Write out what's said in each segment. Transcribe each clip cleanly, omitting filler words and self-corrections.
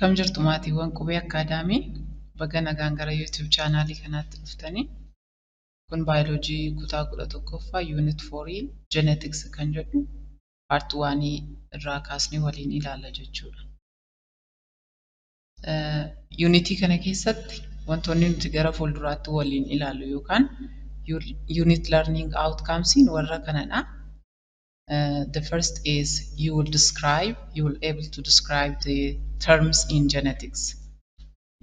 Akkam jirtu maatiiwwan Qubee Academy? Baga nagaan gara YouTube channelii kanaatti dhuftanii. Kun baayoloojii kutaa 11ffaa, unit 4, genetics kan jedhu part 1 irraa kaasnee waliin ilaalla jechuudha. Unitii kana keessatti wantoonni nuti gara fuulduraatti waliin ilaallu yookaan unit learning outcomes warra kanadha. The first is you will able to describe the terms in genetics.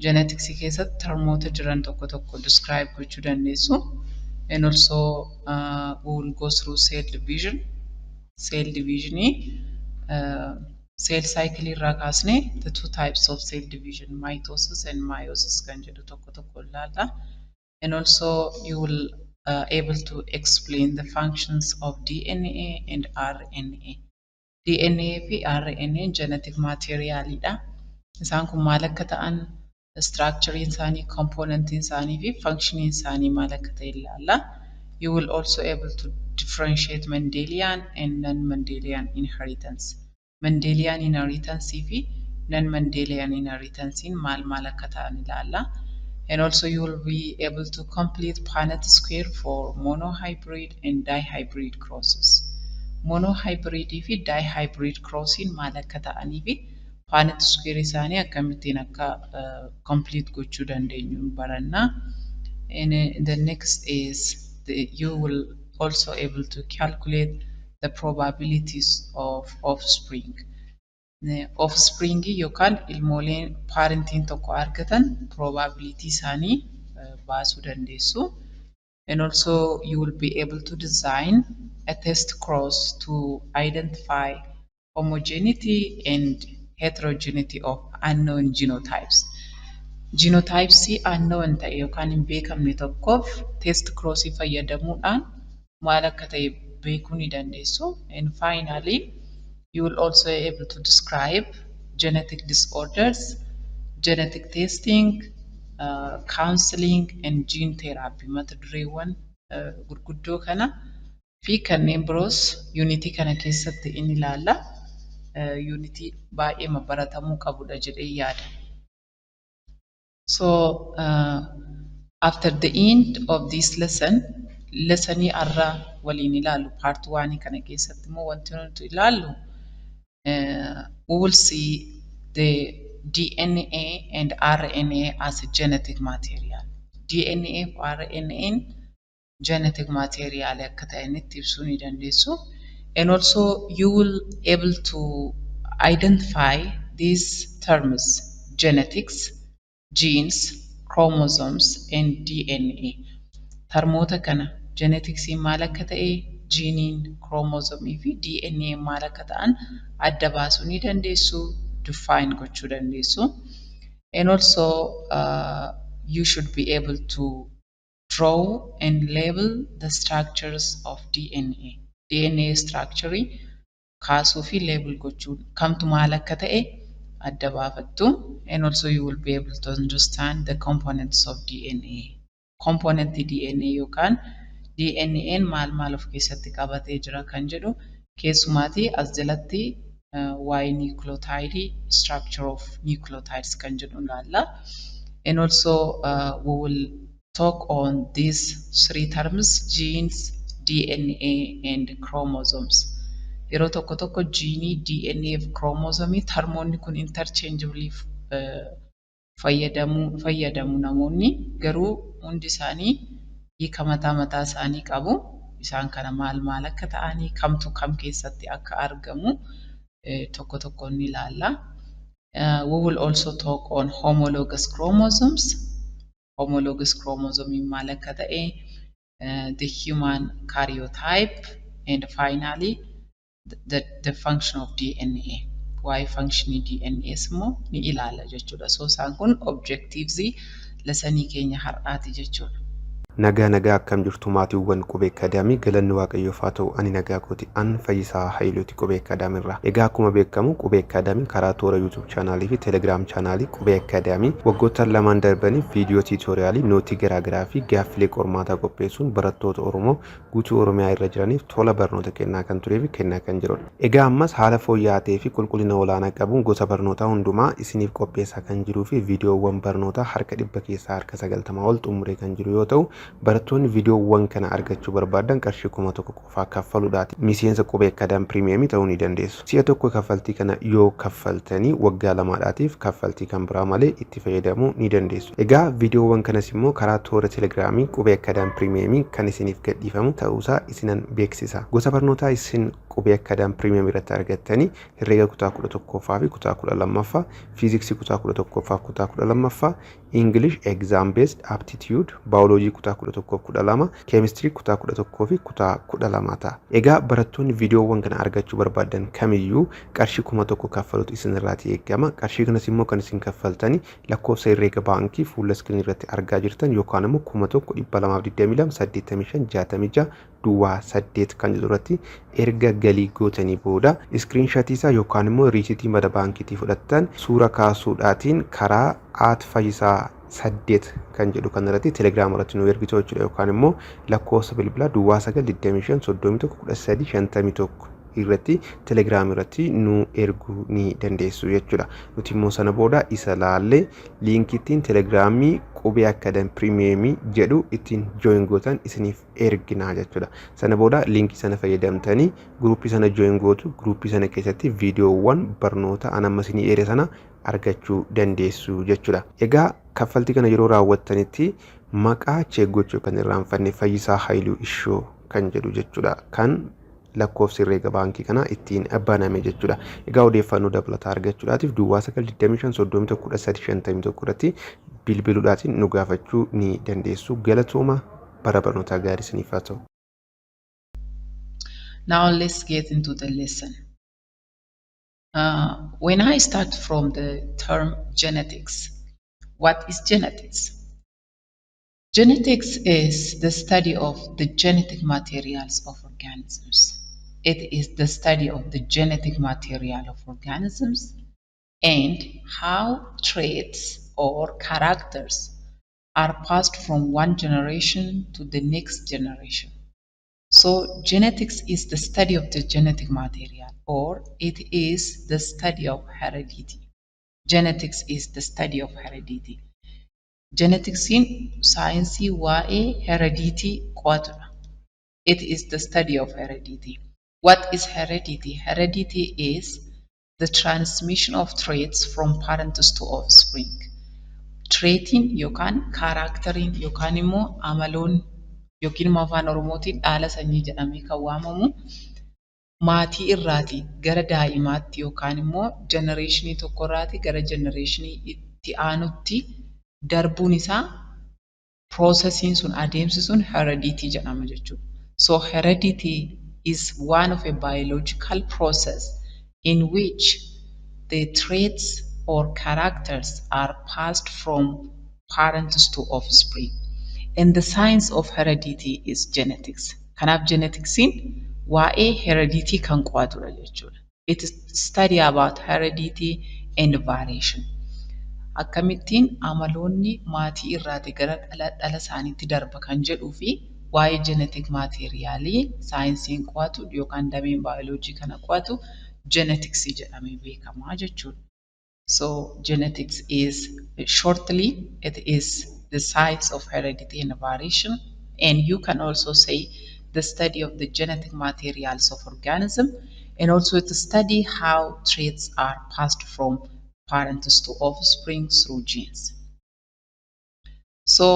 Genetics keessatti termoota jiran tokko tokko describe gochuu dandeessu. And also we will go through cell division. Cell divisionii cell cycle irraa kaasnee the two types of cell division, mitosis and meiosis kan jedhu tokko tokko ilaalla. And also you will able to explain the functions of DNA and RNA. DNA fi RNA genetic materialidha. Isaan kun maal akka ta'an, structure isaanii, component isaanii fi function isaanii maal akka ta'e ilaalla. You will also able to differentiate Mendelian and non-Mendelian inheritance. Mendelian inheritance fi non-Mendelian inheritance maal maal akka ta'an ilaalla. And also you will be able to complete Punnett square for monohybrid and dihybrid crosses. Monohybrid fi dihybrid crossing maal akka ta'anii fi Punnett square isaanii akkamittiin akka complete gochuu dandeenyu baranna. And the next is you will also able to calculate the probabilities of offspring. Offspring yookaan ilmooleen parentiin tokko argatan probability isaanii baasuu dandeessu. And also you will be able to design a test cross to identify homogeneity and heterogeneity of unknown genotypes. Genotypes unknown ta'e yookaan hin beekamne tokkoof test crossii fayyadamuudhaan maal akka ta'e beekuu ni dandeessu. And finally, you will also able to describe genetic disorders, genetic testing, counseling and gene therapy mata dureewwan gurguddoo kana fi kanneen biroos unitii kana keessatti in ilaalla. Unitii baay'ee baratamuu qabudha jedhee yaada. So after the end of this lesson, lessonii har'a waliin ilaallu part 1 kana keessatti immoo wanti nuti ilaallu, we will see the DNA and RNA as a genetic material. DNA fi RNA genetic material akka ta'anitti ibsuu ni dandeessu. And also you will able to identify these terms: genetics, genes, chromosomes and DNA. Termoota kana geneticsii maal akka ta'e, jiiniin, chromosomii fi DNA maal akka ta'an adda baasuu ni dandeessu, define gochuu dandeessu. And also you should be able to draw and label the structures of DNA. DNA structure kaasuu fi label gochuu kamtu maal akka ta'e adda baafattu. And also you will be able to understand the components of DNA. Component DNA yookaan DNA'n maal maal of keessatti qabatee jira kan jedhu keessumaatii as jalatti waa'ee nucleotide, structure of nucleotides kan jedhu ilaalla. And also we will talk on these three terms: genes, DNA and chromosomes. Yeroo tokko tokko jiinii, DNA fi kiromoozomii termoonni kun interchangeably fayyadamu namoonni, garuu hundi isaanii hiika mataa mataa isaanii qabu. Isaan kana maal maal akka ta'anii, kamtu kam keessatti akka argamu tokko tokkoon ni ilaalla. We will also talk on homologous chromosomes. Homologous chromosome maal akka ta'e, the human karyotype, and finally the function of DNA. Waa'ee functionii DNAs immoo ni ilaalla jechuudha. So isaan kun objectives lessonii keenya har'aati jechuudha. Nagaa nagaa, akkam jirtu maatiiwwan Qubee Akaadaamii? Galanni Waaqayyoof haa ta'u, ani nagaa kooti. An Fayyisaa Hayiluuti Qubee Akaadaamiirraa. Egaa akkuma beekamu Qubee Akaadaamii karaa toora YouTube chaanaalii fi Telegram chaanaalii Qubee Akaadaamii waggoottan lamaan darbaniif viidiyoo tutorialii, nootii garaagaraa fi gaaffilee qormaataa qopheessuun barattoota Oromoo guutuu Oromiyaa irra jiraniif tola barnoota kennaa kan turee fi kennaa kan jirudha. Egaa ammas haala fooyya'aa ta'ee fi qulqullina olaanaa qabuun gosa barnootaa hundumaa isiniif qopheessaa kan jiruu fi viidiyoowwan barnootaa harka 100 keessaa harka 90 ol xumuree kan jiru yoo ta'u, barattoonni viidiyoowwan kana argachuu barbaadan qarshii 1000 qofaa kaffaluudhaati miseensa Qubee Akaadaamii Premiumii ta'uu ni dandeessu. Si'a tokko kaffaltii kana yoo kaffaltanii waggaa lamaadhaatiif kaffaltii kan biraa malee itti fayyadamuu ni dandeessu. Egaa viidiyoowwan kanas immoo karaa toora Telegiraamii Qubee Akaadaamii Premiumii kan isiniif gadhiifamu ta'uusaa isinan beeksisa. Gosa barnootaa isin Qubee Akaadaamii Premiumii irratti argattanii herreega kutaa 11ffaa fi kutaa 12ffaa, fiiziksii kutaa 11ffaa fi kutaa 12ffaa, English Exam Based Aptitude, Baayoloojii kutaa 11 fi 12, Keemistirii kutaa 11 fi kutaa 12 ta'a. Egaa barattoonni viidiyoowwan kana argachuu barbaadan kamiyyuu qarshii 1000 kaffaluutu isinirraatii eegama. Qarshii kanas immoo kan isin kaffaltanii lakkoofsa herreega baankii fuula iskiriinii irratti argaa jirtan yookaan immoo 1222 85 66 duwwaa 8 kan jedhu irratti erga galii gootanii booda iskiriinshatii isaa yookaan immoo riisitii mana baankiitii fudhattan suura kaasuudhaatiin karaa @fayyisaa8 kan jedhu kan irratti Telegiraama irratti nu ergitu jechuudha, yookaan immoo lakkoofsa bilbilaa 09 25 31 13 51 irratti Telegiraam irratti nu erguu ni dandeessu jechuudha. Nuti immoo sana booda isa laallee liinkii ittiin Telegiraamii Qubee Akaadaamii Premiumii jedhu ittiin join gootan isiniif erginaa jechuudha. Sana booda liinkii sana fayyadamtanii guruppii sana join gootu. Guruppii sana keessatti viidiyoowwan barnoota an amma isinii eere sana argachuu dandeessu jechuudha. Egaa kaffaltii kana yeroo raawwattanitti maqaa check gochuu kan irraanfanne Fayyisaa Haayiluu Ishoo kan jedhu jechuudha. Kan lakkoofsi herreega baankii kanaa ittiin baname jechuudha. Egaa odeeffannoo dabalataa argachuudhaatiif 09 25 31 13 51 irratti bilbiluudhaatiin nu gaafachuu ni dandeessu. Galatooma, bara barnootaa gaarii isiniif haa ta'u. Now let's get into the lesson. When I start from the term genetics, what is genetics? Genetics is the study of the genetic materials of organisms. It is the study of the genetic material of organisms and how traits or characters are passed from one generation to the next generation. So genetics is the study of the genetic material, or it is the study of heredity. Genetics is the study of heredity. Geneticsiin saayinsii waa'ee heredity qo'atudha. It is the study of heredity. What is heredity? Heredity is the transmission of traits from parents to offspring. Traitiin yookaan characteriin yookaan immoo amaloonni yookiin immoo afaan Oromootiin dhaala sanyii jedhamee kan waamamu maatii irraatii gara daa'imaatti yookaan immoo generationii tokkorraatii gara generationii itti aanutti darbuun isaa, processiin sun, adeemsi sun heredity jedhama jechuudha. So heredity is one of a biological process in which the traits or characters are passed from parents to offspring. And the science of heredity is genetics. Kanaaf geneticsiin waa'ee heredity kan qo'atudha jechuudha. It is study about heredity and variation. Akkamittiin amaloonni maatii irraatii gara dhala isaaniitti darba kan jedhuu fi waa'ee genetic materialii saayinsiin qo'atu yookaan dameen baayoloojii kana qo'atu geneticsii jedhamee beekama jechuudha. So genetics is, shortly, it is the science of heredity and variation, and you can also say the study of the genetic materials of organism, and also to study how traits are passed from parents to offspring through genes. So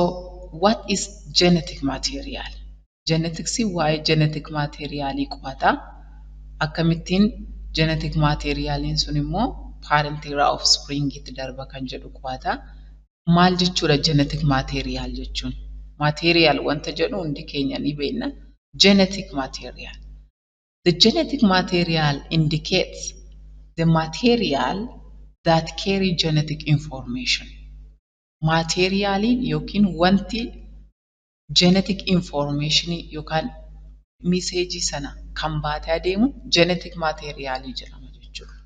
what is genetic material? Genetics waa'ee genetic materialii qo'ata. Akkamittiin genetic materialiin sun immoo parent irraa offspringitti darba kan jedhu qo'ata. Maal jechuudha genetic material jechuun? Material wanta jedhu hundi keenya ni beekna. Genetic material. The genetic material indicates the material that carry genetic information. Materialiin yookiin wanti Genetic information yookaan message sana kan baatee adeemu genetic material jedhama jechuudha.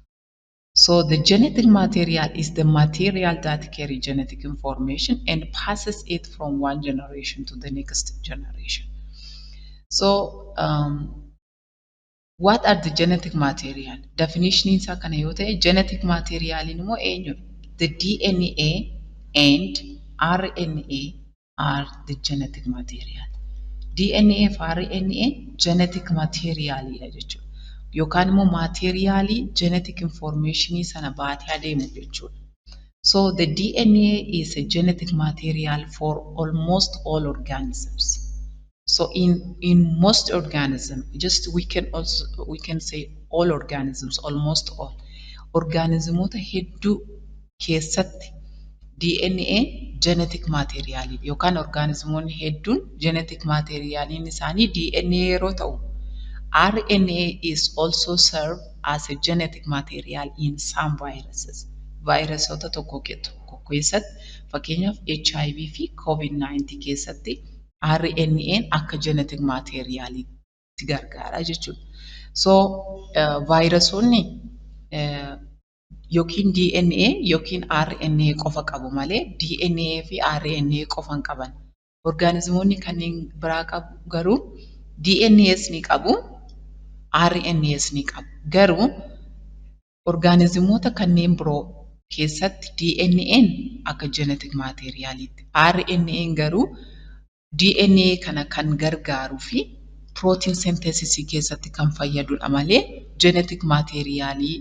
So the genetic material is the material that carry genetic information and passes it from one generation to the next generation. So what are the genetic material? Definition isaa kana yoo ta'e, genetic material immoo eenyudha? The DNA and RNA are the genetic material. DNA fi RNA genetic materialidha jechuudha. Yookaan immoo materialii genetic informationii sana baatee adeemu jechuudha. So the DNA is a genetic material for almost all organisms. So in most organisms, just we can say all organisms, almost all. Organismoota hedduu keessatti DNA genetic material yookaan organismoonni hedduun genetic materialiin isaanii DNA yeroo ta'u, RNA is also serve as a genetic material in some viruses. Vaayirasoota tokko tokko keessatti, fakkeenyaaf HIV fi COVID-19 keessatti, RNA'n akka genetic materialitti gargaara jechuudha. So vaayirasoonni yookiin DNA yookiin RNA qofa qabu malee DNA fi RNA qofa hin qaban. Orgaanizimoonni kanneen biraa qabu garuu DNAs ni qabu, RNAs ni qabu. Garuu orgaanizimoota kanneen biroo keessatti DNA'n akka genetic materialitti, RNA'n garuu DNA kana kan gargaaruu fi protein synthesis keessatti kan fayyadudha malee genetic materialii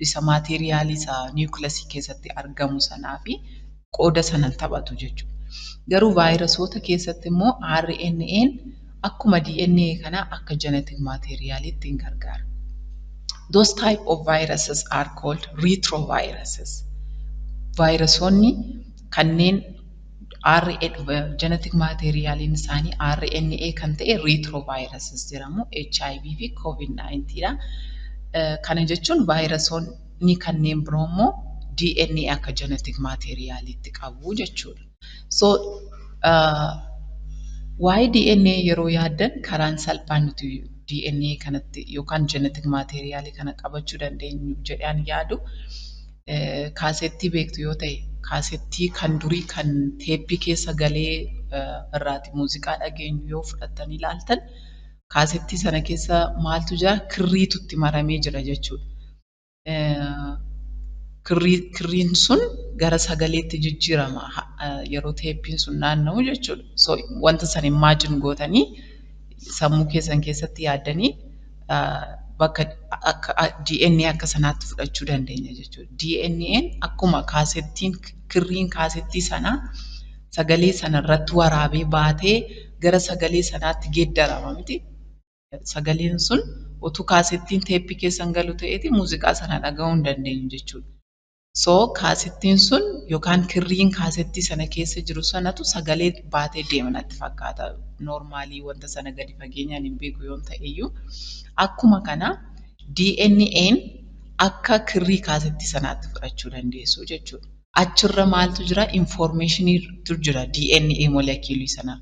isa materialii isa nucleusii keessatti argamu sanaa fi qooda sana hin taphatu jechuudha. Garuu vaayirasoota keessatti immoo RNA'n akkuma DNA kanaa akka genetic materialitti hin gargaara. Those type of viruses are called retroviruses. Vaayirasoonni kanneen genetic materialiin isaanii RNA kan ta'e retroviruses jedhamu. HIV fi COVID-19 dha. Kana jechuun vaayirasoonni kanneen biroo immoo DNA akka genetic materialitti qabu jechuudha. So waa'ee DNA yeroo yaaddan karaan salphaan nuti DNA kanatti yookaan genetic materialii kana qabachuu dandeenyu jedheen yaadu, kaasettii beektu yoo ta'e, kaasettii kan durii kan teeppii keessa galee irraati muuziqaa dhageenyu yoo fudhattanii ilaaltan, kaasettii sana keessa maaltu jira? Kirriitu itti maramee jira jechuudha. Kirriin sun gara sagaleetti jijjiirama yeroo teeppiin sun naanna'u jechuudha. So wanta sana imagine gootanii sammuu keessan keessatti yaaddanii bakka akka DNA akka sanaatti fudhachuu dandeenya jechuudha. DNA'n akkuma kaasettiin, kirriin kaasettii sanaa sagalee sana irratti waraabee baatee gara sagalee sanaatti geeddarama miti. Sagaleen sun utuu kaasettiin teeppii keessa hin galu ta'eeti muuziqaa sana dhaga'uu hin dandeenyu jechuudha. So kaasettiin sun yookaan kirriin kaasettii sana keessa jiru sanatu sagalee baatee deema natti fakkaata. Normally wanta sana gadi fageenyaan hin beeku yoon ta'eyyuu. Akkuma kana DNA'n akka kirrii kaasettii sanaatti fudhachuu dandeessu jechuudha. Achirra maaltu jira? Informationiitu jira DNA moleculeii sana.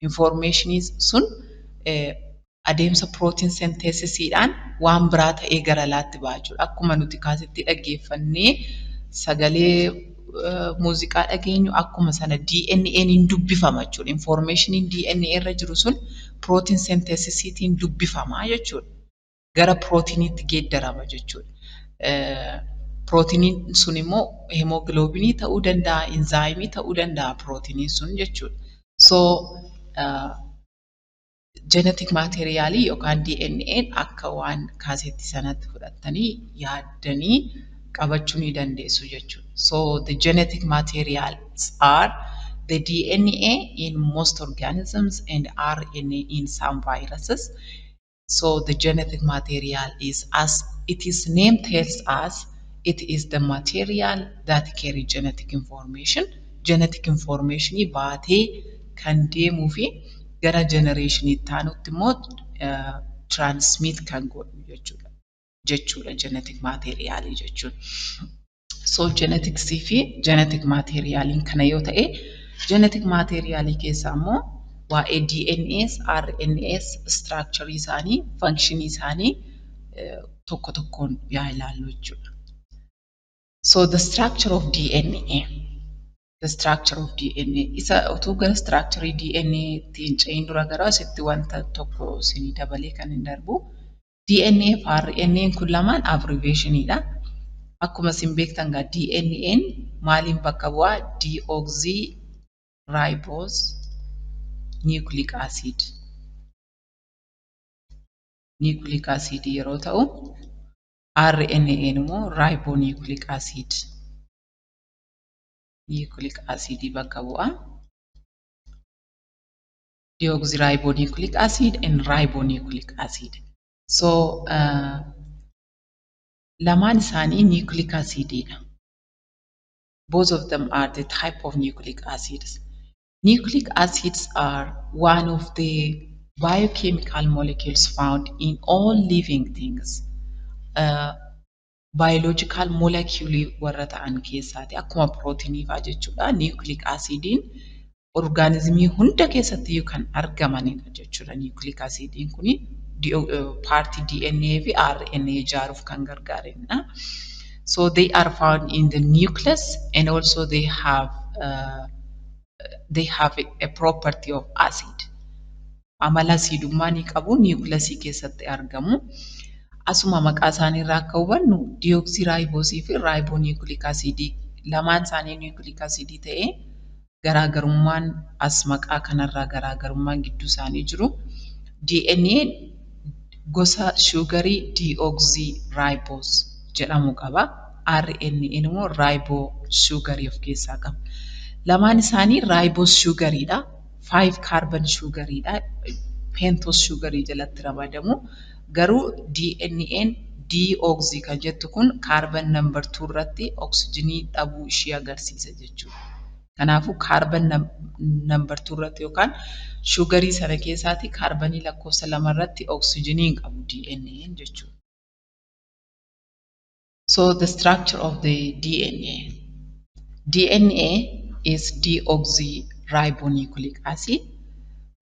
Informationii sun adeemsa protein synthesisiidhaan waan biraa ta'ee gara alaatti ba'a jechuudha. Akkuma nuti kaasettii dhaggeeffannee sagalee muuziqaa dhageenyu, akkuma sana DNA'n hin dubbifama jechuudha. Informationiin DNA irra jiru sun protein synthesisiitiin dubbifama jechuudha. Gara proteiniitti geeddarama jechuudha. Proteiniin sun immoo hemoglobinii ta'uu danda'a, enzymeii ta'uu danda'a proteiniin sun jechuudha. So genetic materialii yookaan DNA'n akka waan kaasettii sanatti fudhattanii yaaddanii qabachuu ni dandeessu jechuudha. So the genetic materials are the DNA in most organisms and RNA in some viruses. So the genetic material is, as its name tells us, it is the material that carry genetic information. Genetic information baatee kan deemuu fi gara generationii itti aanutti immoo transmit kan godhu jechuudha. Jechuudha genetic materialii jechuun. So geneticsii fi genetic materialiin kana yoo ta'e, genetic materialii keessaa immoo Waa'ee DNAs, RNAs, structure isaanii, function isaanii tokko tokkoon yaa ilaallu jechuudha. So the structure of DNA. The structure of DNA. Isa utuu gara structure DNA tti hin ce'in dura gara asitti wanta tokko isinii dabalee kan hin darbu. DNA fi RNA kun lamaan abbreviationiidha. Akkuma isin beektan egaa DNA'n maaliin bakka bu'aa? Deoxyribose nucleic acid. Nucleic acid yeroo ta'u, RNA immoo ribonucleic acid. Nucleic acid bakka bu'a. Deoxyribonucleic acid and ribonucleic acid. So lamaan isaanii nucleic acididha. Both of them are the type of nucleic acids. Nucleic acids are one of the biochemical molecules found in all living things. Biological molecule warra ta'an keessaati. Akkuma pirootinii fa'aa jechuudha. Nucleic acidiin orgaanizimii hunda keessatti kan argamanidha jechuudha. Nucleic acidiin kuni paartii DNA fi RNA ijaaruuf kan gargaaranidha. So they are found in the nucleus and also they have a property of acid. Amala asiidummaa ni qabu, niwukilasii keessatti argamu. Asuma maqaa isaanii irraa akka hubannu deoxyribose fi ribonucleic acid lamaan isaanii nucleic acid ta'ee garaagarummaan as maqaa kanarraa garaagarummaan gidduu isaanii jiru DNA gosa shugarii deoxyribose jedhamu qaba. RNA immoo ribo sugarii of keessaa qaba. Lamaan isaanii ribose sugariidha. 5 carbon sugariidha. Pentose sugarii jalatti ramadamu. Garuu DNA'n deoxy kan jettu kun carbon number 2 irratti oksijinii dhabuu ishee agarsiisa jechuudha. Kanaafuu carbon number 2 irratti yookaan shugarii sana keessaati kaarbanii lakkoofsa lama irratti oksijinii hin qabu DNA'n jechuudha. So the structure of the DNA. DNA is deoxyribonucleic acid.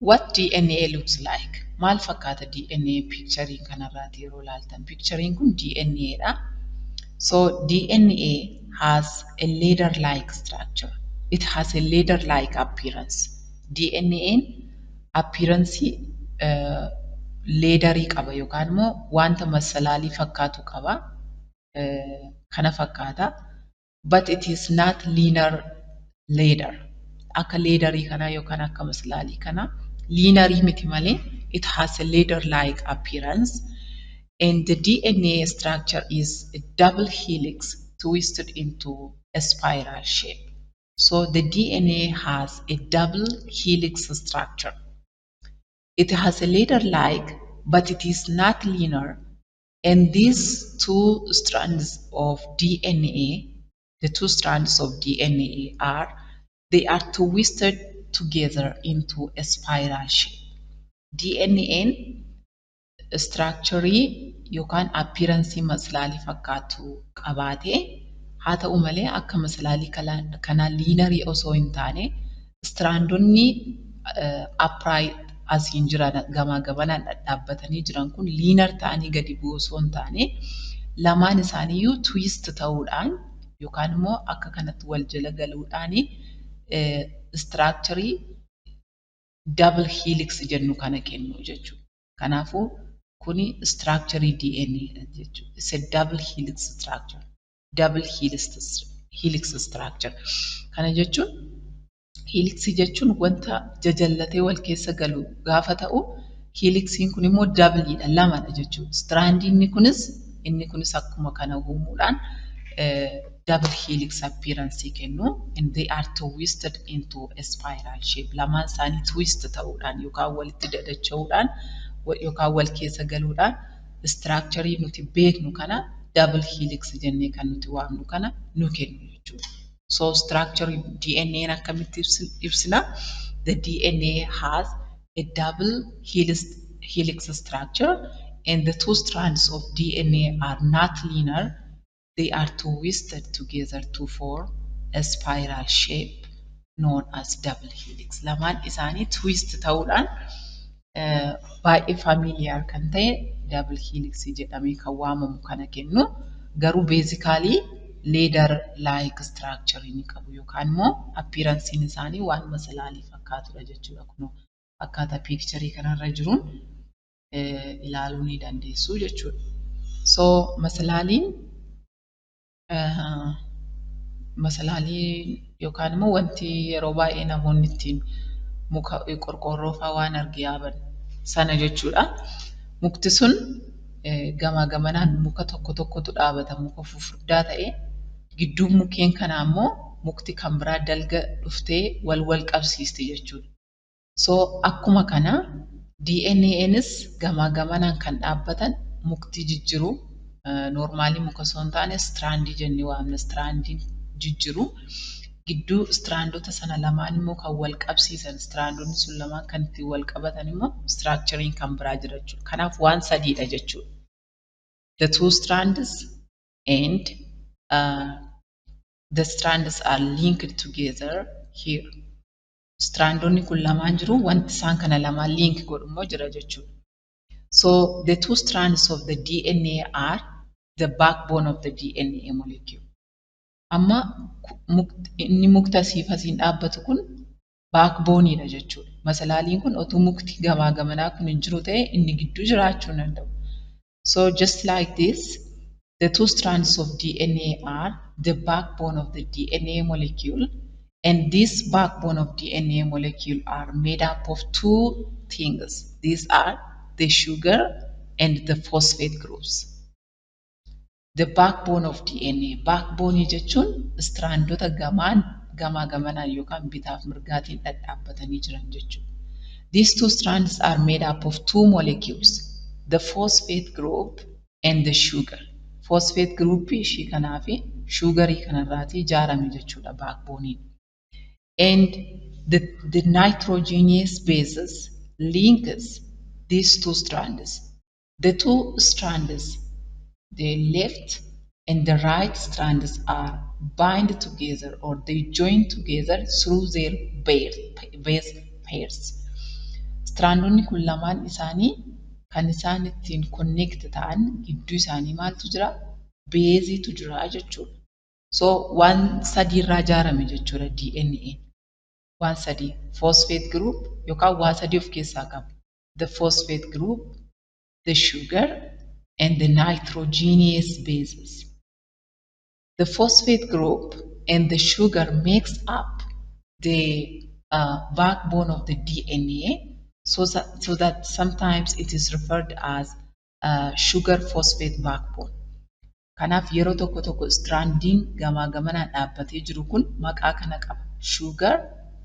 What DNA looks like? Maal fakkaata DNA picturing kanarraati yeroo ilaaltan? Picturing kun DNA dha. So DNA has a ladder-like structure. It has a ladder-like appearance. DNA'n appearance ladderii qaba yookaan immoo wanta masalaalii fakkaatu qaba. Kana fakkaata. But it is not linear ladder. Akka ladderii kanaa yookaan akka masalaalii kanaa linearii miti malee it has a ladder-like appearance. And the DNA structure is a double helix twisted into a spiral shape. So the DNA has a double helix structure. It has a ladder-like, but it is not linear. And these two strands of DNA, the two strands of DNA are, they are twisted together into a spiral shape. DNA'n structurii yookaan appearance masalaalii fakkaatu qabaatee haa ta'u malee akka masalaalii kanaa linearii osoo hin taane strandonni upright asiin jiran gamaa gamanaan dhadhaabbatanii jiran kun linear ta'anii gadi bu'u osoo hin taane lamaan isaaniiyyuu twist ta'uudhaan yookaan immoo akka kanatti wal jala galuudhaan structurii double helix jennu kana kennu jechuudha. Kanaafuu kuni structurii DNA dha jechuudha. It's a double helix structure. Double helix structure. Kana jechuun helixii jechuun wanta jajallatee wal keessa galu gaafa ta'u, helixiin kun immoo doubleiidha lamadha jechuudha. Strandii inni kunis akkuma kana uumuudhaan double helix appearance kennu and they are twisted into a spiral shape. Lamaan isaanii twist ta'uudhaan yookaan walitti dadacha'uudhaan yookaan wal keessa galuudhaan structurii nuti beeknu kana double helix jennee kan nuti waamnu kana nu kennu jechuudha. So structure DNA akkamitti ibsina? The DNA has a double helix structure and the two strands of DNA are not linear. They are twisted together to form a spiral shape. known as double helix. Lamaan isaanii twist ta'uudhaan baay'ee familiar kan ta'e double helix jedhamee kan waamamu kana kennu. Garuu basically ladder like structure ni qabu yookaan immoo appearance'n isaanii waan masalaalii fakkaatudha jechuudha. Kunoo akkaataa picture kanarra jiruun ilaaluu ni dandeessu jechuudha. So masalaaliin masalaalii yookaan immoo wanti yeroo baay'ee namoonni ittiin muka qorqoorroo fa'aa waan arge yaaban sana jechuudha. Mukti sun gamaa gamanaan muka tokko tokkotu dhaabata, muka fufurdaa ta'e. Gidduu mukkeen kanaa immoo mukti kan biraa dalga dhuftee wal wal qabsiisti jechuudha. So akkuma kana DNAnis gamaa gamanaan kan dhaabbatan mukti jijjiru, normally muka osoo hin taane strandii jennee waamna, strandiin jijjiru. Gidduu strandota sana lamaan immoo kan wal qabsiisan, strandonni sun lamaan kan ittiin wal qabatan immoo structure'n kan biraa jira jechuudha. Kanaaf waan sadiidha jechuudha. The two strands and the strands are linked together here. Strandonni kun lamaan jiru, wanti isaan kana lamaan link godhu immoo jira jechuudha. So the two strands of the DNA are the backbone of the DNA molecule. Amma inni mukti asiif asiin dhaabbatu kun backboneidha jechuudha. Masalaaliin kun otuu mukti gamaa gamanaa kun hin jiru ta'e inni gidduu jiraachuu hin danda'u. So just like this, the two strands of DNA are the backbone of the DNA molecule, and this backbone of DNA molecule are made up of two things. These are the sugar and the phosphate groups. The backbone of DNA. Backbone jechuun strandota gamaan gamaa gamanaan yookaan bitaaf mirgaatiin dhadhaabbatanii jiran jechuudha. These two strands are made up of two molecules, the phosphate group and the sugar. Phosphate group ishii kanaa fi sugarii kanarraatii ijaarame jechuudha backbone. And the nitrogenous bases links these two strands. The two strands, the left and the right strands, are bind together or they join together through their base pairs. Strandonni kun lamaan isaanii kan isaan ittiin connect ta'an gidduu isaanii maaltu jira? Beeziitu jira jechuudha. So waan sadiirraa ijaarame jechuudha DNA. Waan sadii, phosphate group yookaan waa sadii of keessaa qaba. The phosphate group, the sugar and the nitrogenous bases. The phosphate group and the sugar makes up the backbone of the DNA, so that sometimes it is referred as sugar phosphate backbone. Kanaaf yeroo tokko tokko strandiin gamaa gamanaan dhaabbatee jiru kun maqaa kana qaba. Sugar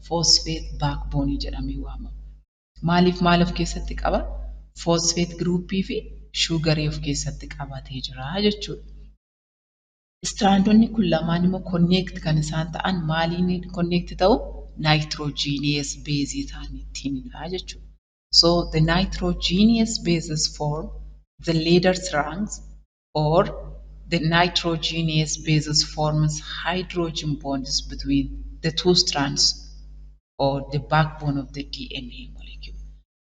phosphate backbone jedhamee waamama. Maaliif maal of keessatti qaba? Phosphate groupii fi sugarii of keessatti qabatee jira jechuudha. Strandonni kun lamaan immoo connect kan isaan ta'an maaliin connect ta'u? Nitrogenous base ta'aniitiinidha jechuudha. So the nitrogenous bases form the ladder rungs, or the nitrogenous bases forms hydrogen bonds between the two strands or the backbone of the DNA molecule.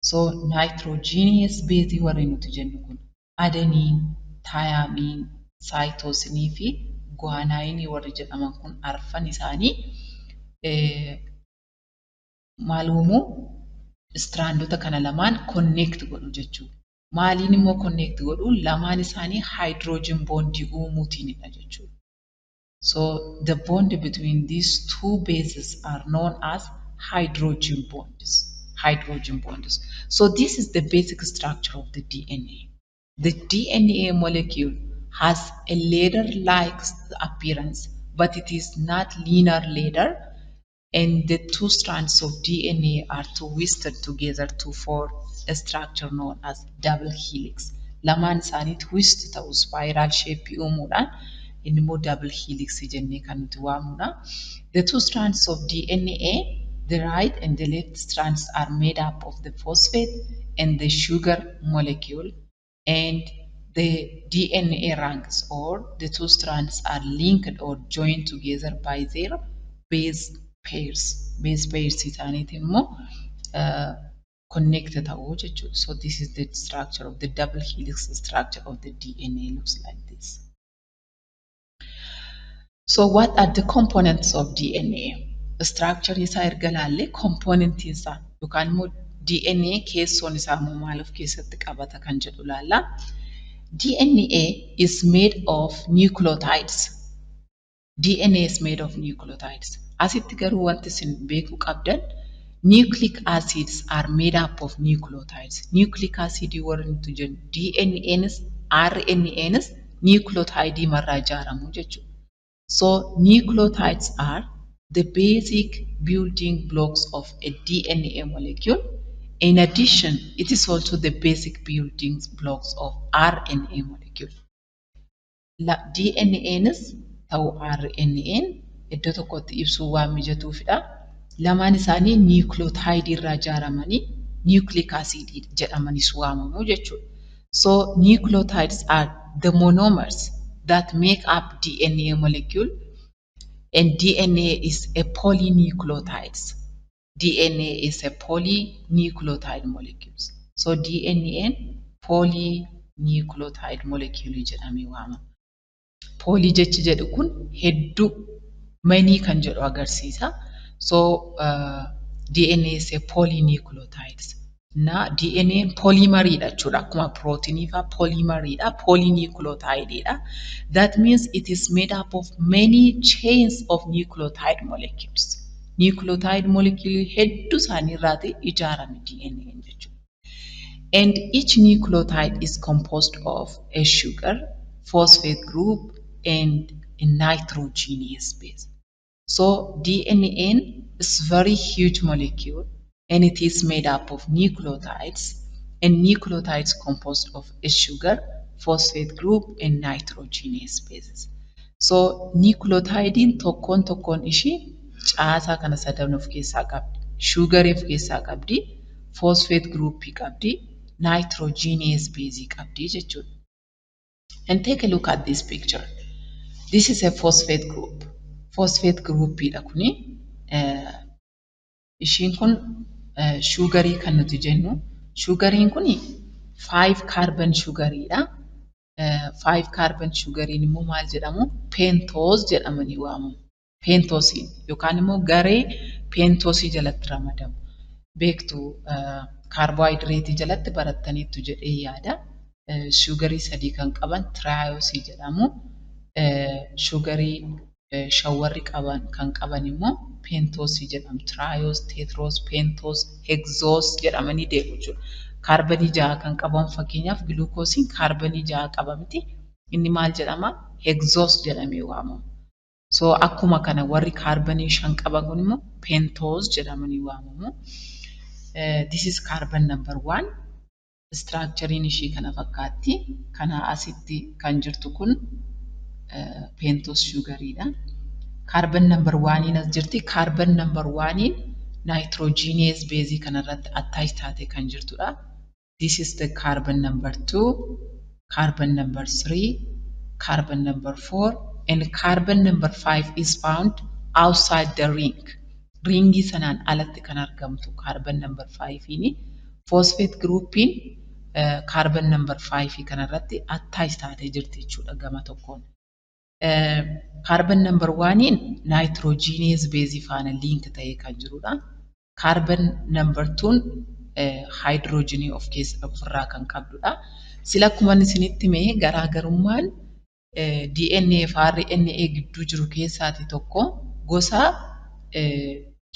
So nitrogenous base warri nuti jennu kun adenine, thymine, cytosine fi guanine warri jedhaman kun arfan isaanii maal uumuu? Strandota kana lamaan connect godhu jechuudha. Maaliin immoo connect godhu? Lamaan isaanii hydrogen bondii uumuutiinidha jechuudha. So the bond between these two bases are known as hydrogen bonds. Hydrogen bonds. So this is the basic structure of the DNA. The DNA molecule has a ladder-like appearance, but it is not linear ladder, and the two strands of DNA are twisted together to form a structure known as double helix. Lamaan isaanii twist ta'u spiral shape uumuudhaan inni immoo double helix jennee kan nuti waamnudha. The two strands of DNA, the right and the left strands, are made up of the phosphate and the sugar molecule, and the DNA rungs or the two strands are linked or joined together by their base pairs, base pairs isaaniitiin immoo connect ta'uu jechuudha. So this is the structure of the double helix structure of the DNA looks like this. So what are the components of DNA? Structure isaa erga laallee component isaa yookaan immoo DNA keessoon isaa immoo maal of keessatti qabata kan jedhu laalla. DNA is made of nucleotides. DNA is made of nucleotides. Asitti garuu wanti isin beekuu qabdan, nucleic acids are made up of nucleotides. Nucleic acid warri nuti jennu DNAnis RNAnis nucleotide marraa ijaaramu jechuudha. So nucleotides are the basic building blocks of a DNA molecule. In addition, it is also the basic building blocks of RNA molecule. DNAnis ta'u RNA'n iddoo tokkotti ibsuu waan mijatuufidha. Lamaan isaanii nucleotide irraa ijaaramanii nucleic acid jedhamanis waamamu jechuudha. So nucleotides are the monomers that make up DNA molecule, and DNA is a polynucleotides. DNA is a polynucleotide molecules. So DNA polynucleotide molecule jedhamee waamama. Poly jechi jedhu kun hedduu, many kan jedhu agarsiisa. So DNA is a polynucleotides. Na DNA polymeriidha jechuudha. Akkuma pirootinii fa'aa polymeriidha. Polynucleotideidha. That means it is made up of many chains of nucleotide molecules. Nucleotide molecule hedduu isaanii irraati ijaarame DNA jechuudha. And each nucleotide is composed of a sugar, phosphate group, and a nitrogenous base. So DNA is very huge molecule and it is made up of nucleotides, and nucleotides composed of a sugar, phosphate group, and nitrogenous bases. So nucleotidein tokkoon tokkoon ishii caasaa kana sadan of keessaa qabdi. Sugarii of keessaa qabdi, phosphate groupii qabdi, nitrogenous base qabdi jechuudha. And take a look at this picture. This is a phosphate group. Phosphate groupiidha kuni. Ishiin kun sugarii kan nuti jennu. Sugariin kuni 5 carbon sugariidha. 5 carbon sugariin immoo maal jedhamu? Pentose jedhamanii waamamu. Pentosiin yookaan immoo garee pentosii jalatti ramadamu. Beektu, kaarboohayidireetii jalatti barattaniittu jedhee yaada. Sugarii sadii kan qaban triosii jedhamu. Sugarii shan warri qaban kan qaban immoo pentosii jedhamu. Triose, tetrose, pentose, hexose jedhamanii deemu jechuudha. Kaarbanii jaha kan qaban, fakkeenyaaf giluukoosiin kaarbanii jaha qaba miti. Inni maal jedhama? Hexose jedhamee waamama. So akkuma kana warri kaarbanii shan qaban kun immoo pentose jedhamanii waamamu. This is carbon number one. Structurein ishii kana fakkaatti. Kana asitti kan jirtu kun pentose sugariidha. Carbon number oneiin as jirti. Carbon number oneiin nitrogenous base kanarratti attach taatee kan jirtudha. This is the carbon number two, carbon number three, carbon number four, and carbon number five is found outside the ring. Ringii sanaan alatti kan argamtu carbon number fiveini. Phosphate groupiin carbon number five kanarratti attach taatee jirti jechuudha gama tokkoon. Carbon number oneiin nitrogenous base faana link ta'ee kan jirudha. Carbon number twoon hydrogenii of keessa ofirraa kan qabdudha. Sila akkuma isinitti hime, garaagarummaan DNA fi RNA gidduu jiru keessaati tokko gosa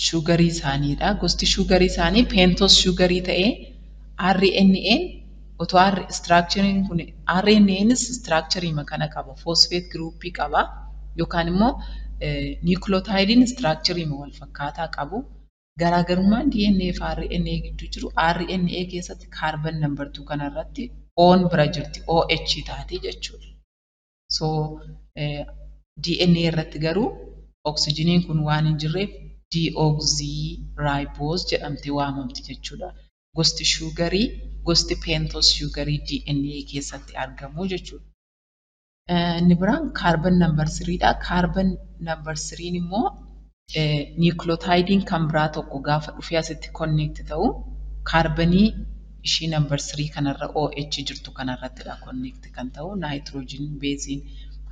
sugarii isaaniidha. Gosti sugarii isaanii pentose sugarii ta'ee RNA'n otoo structureiin kun, RNA'nis structureii kana qaba. Phosphate groupii qaba yookaan immoo nucleotideiin structureii wal fakkaataa qabu. Garaagarummaan DNA fi RNA gidduu jiru RNA keessatti carbon number 2 kanarratti O'n bira jirti. OH taati jechuudha. So DNA irratti garuu oksijiniin kun waan hin jirreef deoxyribose jedhamtee waamamti jechuudha. Gosti sugarii, gosti pentose sugarii DNA keessatti argamu jechuudha. Inni biraan carbon number threedha. Carbon number threen immoo Niwukilootaayidiin kan biraa tokko gaafa dhufee asitti connect ta'u kaarbanii ishii number 3 kanarra OH jirtu kanarrattidha connect kan ta'u. Naayitiroojiin beeziin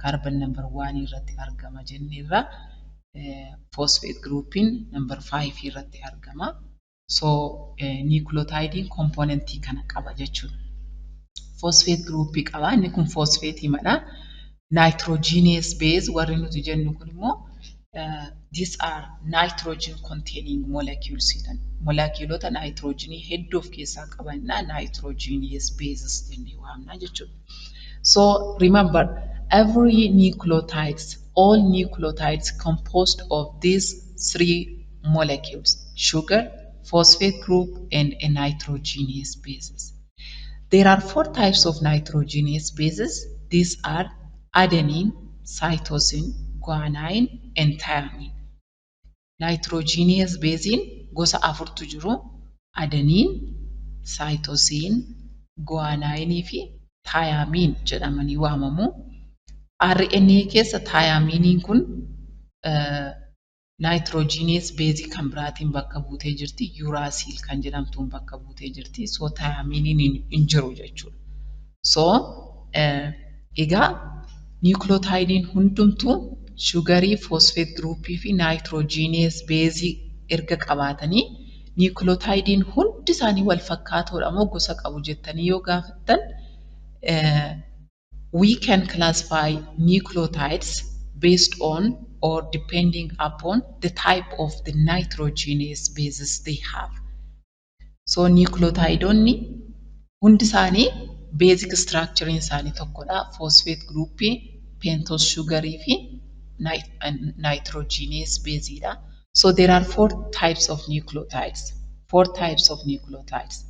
kaarban number 1 irratti argama jenneerra. Phosphate groupiin number 5 irratti argama. So niwukilootaayidiin kompoonentii kana qaba jechuudha. Phosphate groupii qaba. Inni kun phosphate madha. Nitrogenous base warri nuti jennu kun immoo these are nitrogen containing molecules jedhan. Molekiyuulota nitrogenii hedduu of keessaa qabanidha. Nitrogenous bases jennee waamna jechuudha. So remember, every nucleotides, all nucleotides composed of these three molecules, sugar, phosphate group, and a nitrogenous bases. There are four types of nitrogenous bases. These are adenine, cytosine, guanine, and thymine. Nitrogenous bases gosa afurtu jiru. Adenine, cytosine, guanine fi thymine jedhamanii waamamu. RNA keessa thyminiin kun nitrogenous base kan biraatiin bakka buutee jirti. Uracil kan jedhamtuun bakka buutee jirti. So thyminiin hin jiru jechuudha. So egaa niwukilootaayidiin hundumtuu shugarii, phosphate groupii fi nitrogenous base erga qabaatanii niwukilootaayidiin hundi isaanii wal fakkaatoodha moo gosa qabu jettanii yoo gaafattan, we can classify nucleotides based on or depending upon the type of the nitrogenous bases they have. So nucleotidoonni hundi isaanii basic structure isaanii tokkodha. Phosphate groupii, pentose sugarii fi nitrogenous baseidha. So there are four types of nucleotides. Four types of nucleotides.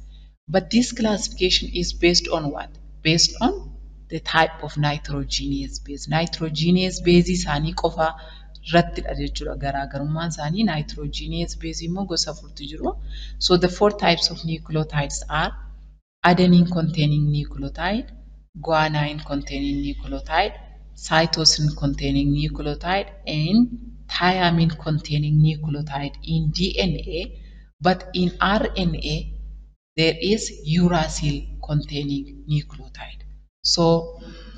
But this classification is based on what? Based on the type of nitrogenous base. Nitrogenous base isaanii qofa irrattidha jechuudha. Garaagarummaan isaanii nitrogenous base immoo gosa afurtu jiru. So the four types of nucleotides are adenine containing nucleotide, guanine containing nucleotide, cytosine containing nucleotide, and thymine containing nucleotide in DNA, but in RNA there is uracil containing nucleotide. So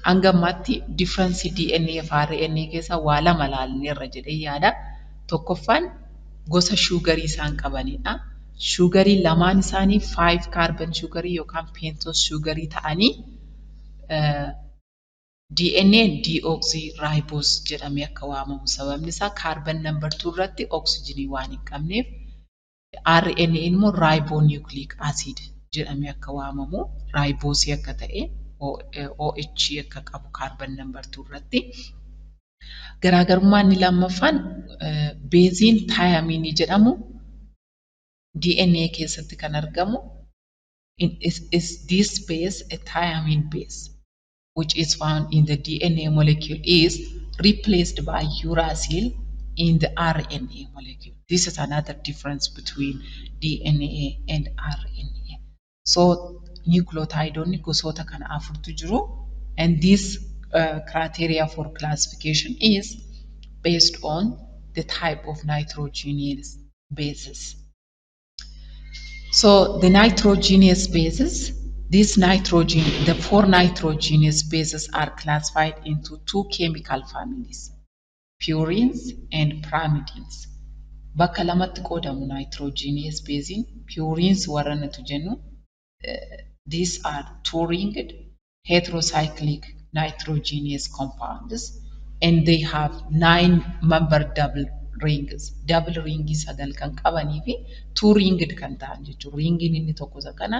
hanga ammaatti difference DNA fi RNA keessa waa lama ilaalleerra jedhee yaada. Tokkoffaan gosa shugarii isaan qabanidha. Shugarii lamaan isaanii 5 carbon shugarii yookaan pentose shugarii ta'anii DNA deoxyribose jedhamee akka waamamu, sababni isaa carbon number 2 irratti oksijiinii waan hin qabneef. RNA immoo ribonucleic acid jedhamee akka waamamu, riboosii akka ta'e, OH akka qabu carbon number 2 irratti. Garaagarummaan inni lammaffaan beeziin taayaminii jedhamu DNA keessatti kan argamu is this base, a thymine base, which is found in the DNA molecule, is replaced by uracil in the RNA molecule. This is another difference between DNA and RNA. So nucleotidoonni gosoota kana afurtu jiru, and this criteria for classification is based on the type of nitrogenous bases. So the nitrogenous bases, this nitrogen, the four nitrogenous bases are classified into two chemical families, purines and pyrimidines. Bakka lamatti qoodamu nitrogenous bases, purines warra nuti jennu, these are two-ringed heterocyclic nitrogenous compounds, and they have nine member double rings. Double ringii sagal kan qabanii fi two ringed kan ta'an jechuudha. Ringiin inni tokko isa kana,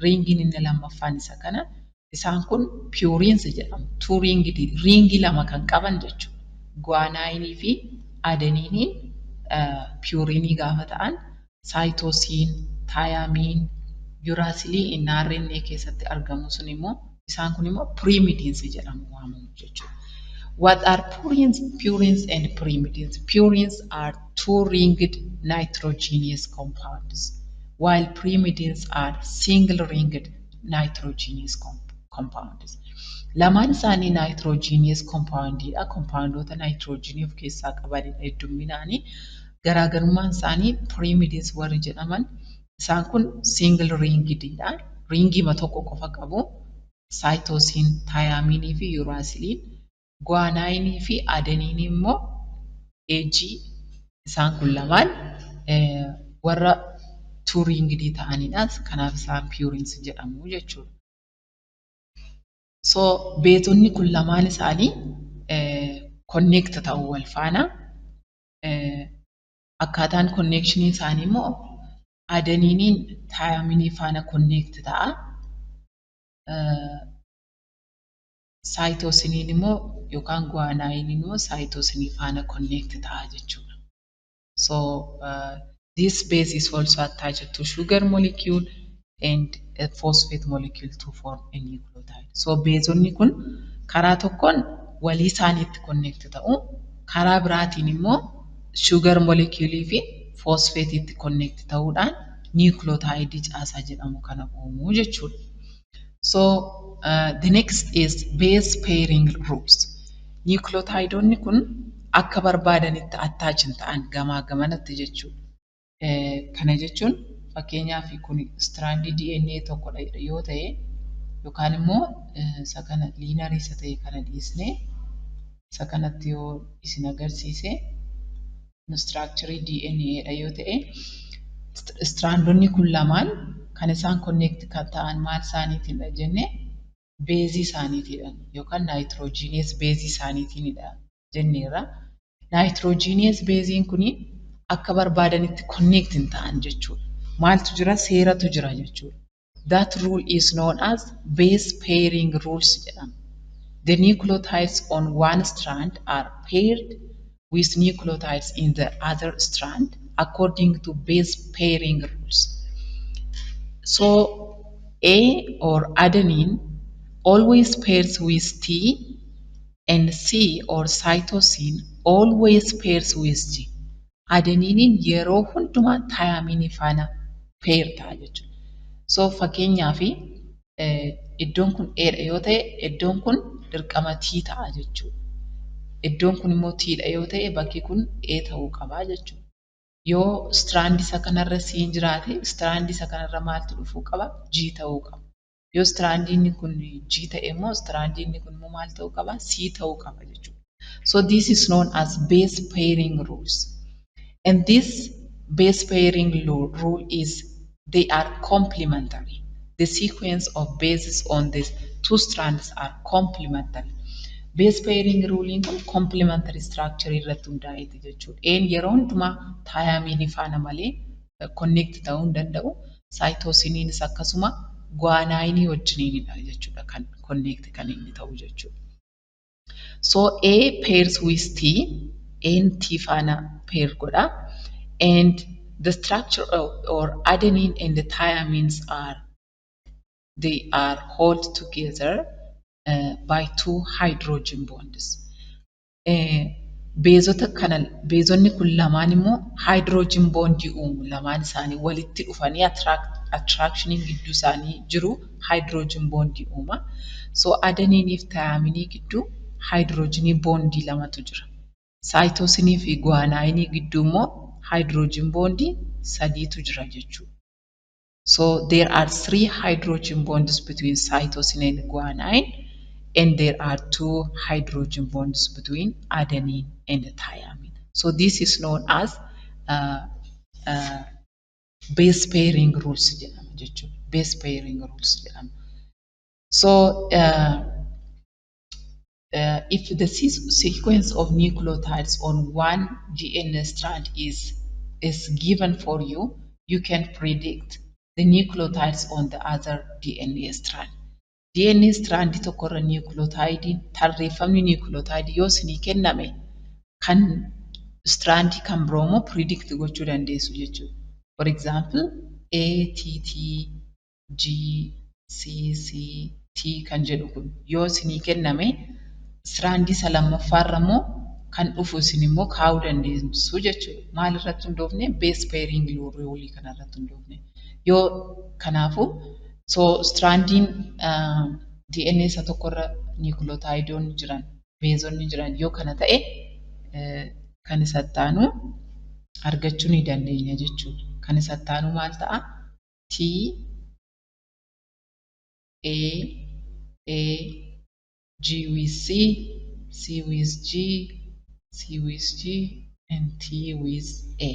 ringiin inni lammaffaan isa kana. Isaan kun purines jedhamu. Two ringed, ringii lama kan qaban jechuudha. Guanaayinii fi adeeniiniin purinii gaafa ta'an, cytosine, thymine, uracilii inni RNA keessatti argamu sun immoo, isaan kun immoo pyrimidines jedhamu waamamu jechuudha. What are purines? Purines and pyrimidines. Purines are two-ringed nitrogenous compounds, while pyrimidines are single-ringed nitrogenous compounds. Lamaan isaanii nitrogenous compoundidha. Compoundoota nitrogenii of keessaa qabanidha heddumminaani. Garaagarummaan isaanii pyrimidines warri jedhaman isaan kun single ringidha. Ringiima tokko qofa qabu. Cytosine, thymine fi uracil. Guanine fi adenine immoo AG isaan kun lamaan warra two ringidii ta'anidha. Kanaaf isaan purines jedhamu jechuudha. So beezonni kun lamaan isaanii connect ta'uu wal faana. Akkaataan connectionii isaanii immoo adeniniin thyminii faana connect ta'a. Cytosiniin immoo yookaan guaniniin immoo cytosinii faana connect ta'a jechuudha. So this base is also attached to sugar molecule and a phosphate molecule to form a nucleotide. So beezonni kun karaa tokkoon walii isaaniitti connect ta'u, karaa biraatiin immoo sugar molecule fi phosphate'itti connect ta'uudhaan nucleotide caasaa jedhamu kana uumuu jechuudha. So the next is base pairing rules. Nucleotidoonni kun akka barbaadanitti attach hin ta'an gamaa gamanatti jechuudha. Kana jechuun fakkeenyaaf kun strandii DNA tokkodha yoo ta'e yookaan immoo isa kana linearii isa ta'e kana dhiisnee isa kanatti yoo isin agarsiise structure DNA dha yoo ta'e strandonni kun lamaan kan isaan connect kan ta'an maal isaaniitiinidha jenne beezii isaaniitiidha yookaan nitrogenous beezii isaaniitiinidha jenneerra. Nitrogenous beeziin kuni akka barbaadanitti connect hin ta'an jechuudha. Maaltu jira? Seeratu jira jechuudha. That rule is known as base pairing rules jedhama. The nucleotides on one strand are paired with nucleotides in the other strand according to base pairing rules. So A or adenine always pairs with T and C or cytosine always pairs with G. Adeniniin yeroo hundumaa thyminii faana pair ta'a jechuudha. So fakkeenyaaf iddoon kun A dha yoo ta'e iddoon kun dirqama T ta'a jechuudha. Iddoon kun immoo T dha yoo ta'e bakki kun A ta'uu qaba jechuudha. Yoo strand isa kanarra C jiraate strand isa kanarra maaltu dhufuu qaba? G ta'uu qaba. Yoo strandiin kun G ta'e immoo strandiin kun immoo maal ta'uu qaba? C ta'uu qaba jechuudha. So this is known as base pairing rules. And this base pairing rule is they are complementary. The sequence of bases on these two strands are complementary. Base pairing ruling kun complementary structure irratti hundaa'eeti jechuudha. Een yeroo hundumaa thyminii faana malee connect ta'uu hin danda'u. Cytosiniinis akkasuma guaninii wajjiniinidha jechuudha kan connect kan inni ta'u jechuudha. So A pairs with T, A'n T faana pair godha. And the structure of or adenine and the thymines are they are hold together by two hydrogen bonds. Beezota kana beezonni kun lamaan immoo hydrogen bondii uumu lamaan isaanii walitti dhufanii attractioniin gidduu isaanii jiru hydrogen bondii uuma. So adeniniif thyminii gidduu hydrogenii bondii lamatu jira. Cytosinii fi guaninii gidduu immoo hydrogen bondii sadiitu jira jechuudha. So there are three hydrogen bonds between cytosine and guanine, and there are two hydrogen bonds between adenine and thymine. So this is known as base pairing rules jedhama jechuudha. Base pairing rules jedhama. So if the sequence of nucleotides on one DNA strand is given for you, you can predict the nucleotides on the other DNA strand. DNA strand tokkorra nucleotidiin tarreeffamni nucleotide yoo isinii kenname kan strandii kan biroo immoo predict gochuu dandeessu jechuudha. For example, A, T, T, G, C, C, T kan jedhu kun yoo isinii kenname strandii isa lammaffaarra immoo kan dhufu isin immoo kaa'uu dandeessu jechuudha. Maal irratti hundoofne? Base pairing rule kanarratti hundoofne. Yoo kanaafuu so strandiin DNA isa tokkorra nucleotidoonni jiran, baseonni jiran yoo kana ta'e, kan isatti aanu argachuu ni dandeenya jechuudha. Kan isatti aanu maal ta'a? T A A G with C, C with G, C with G and T with A.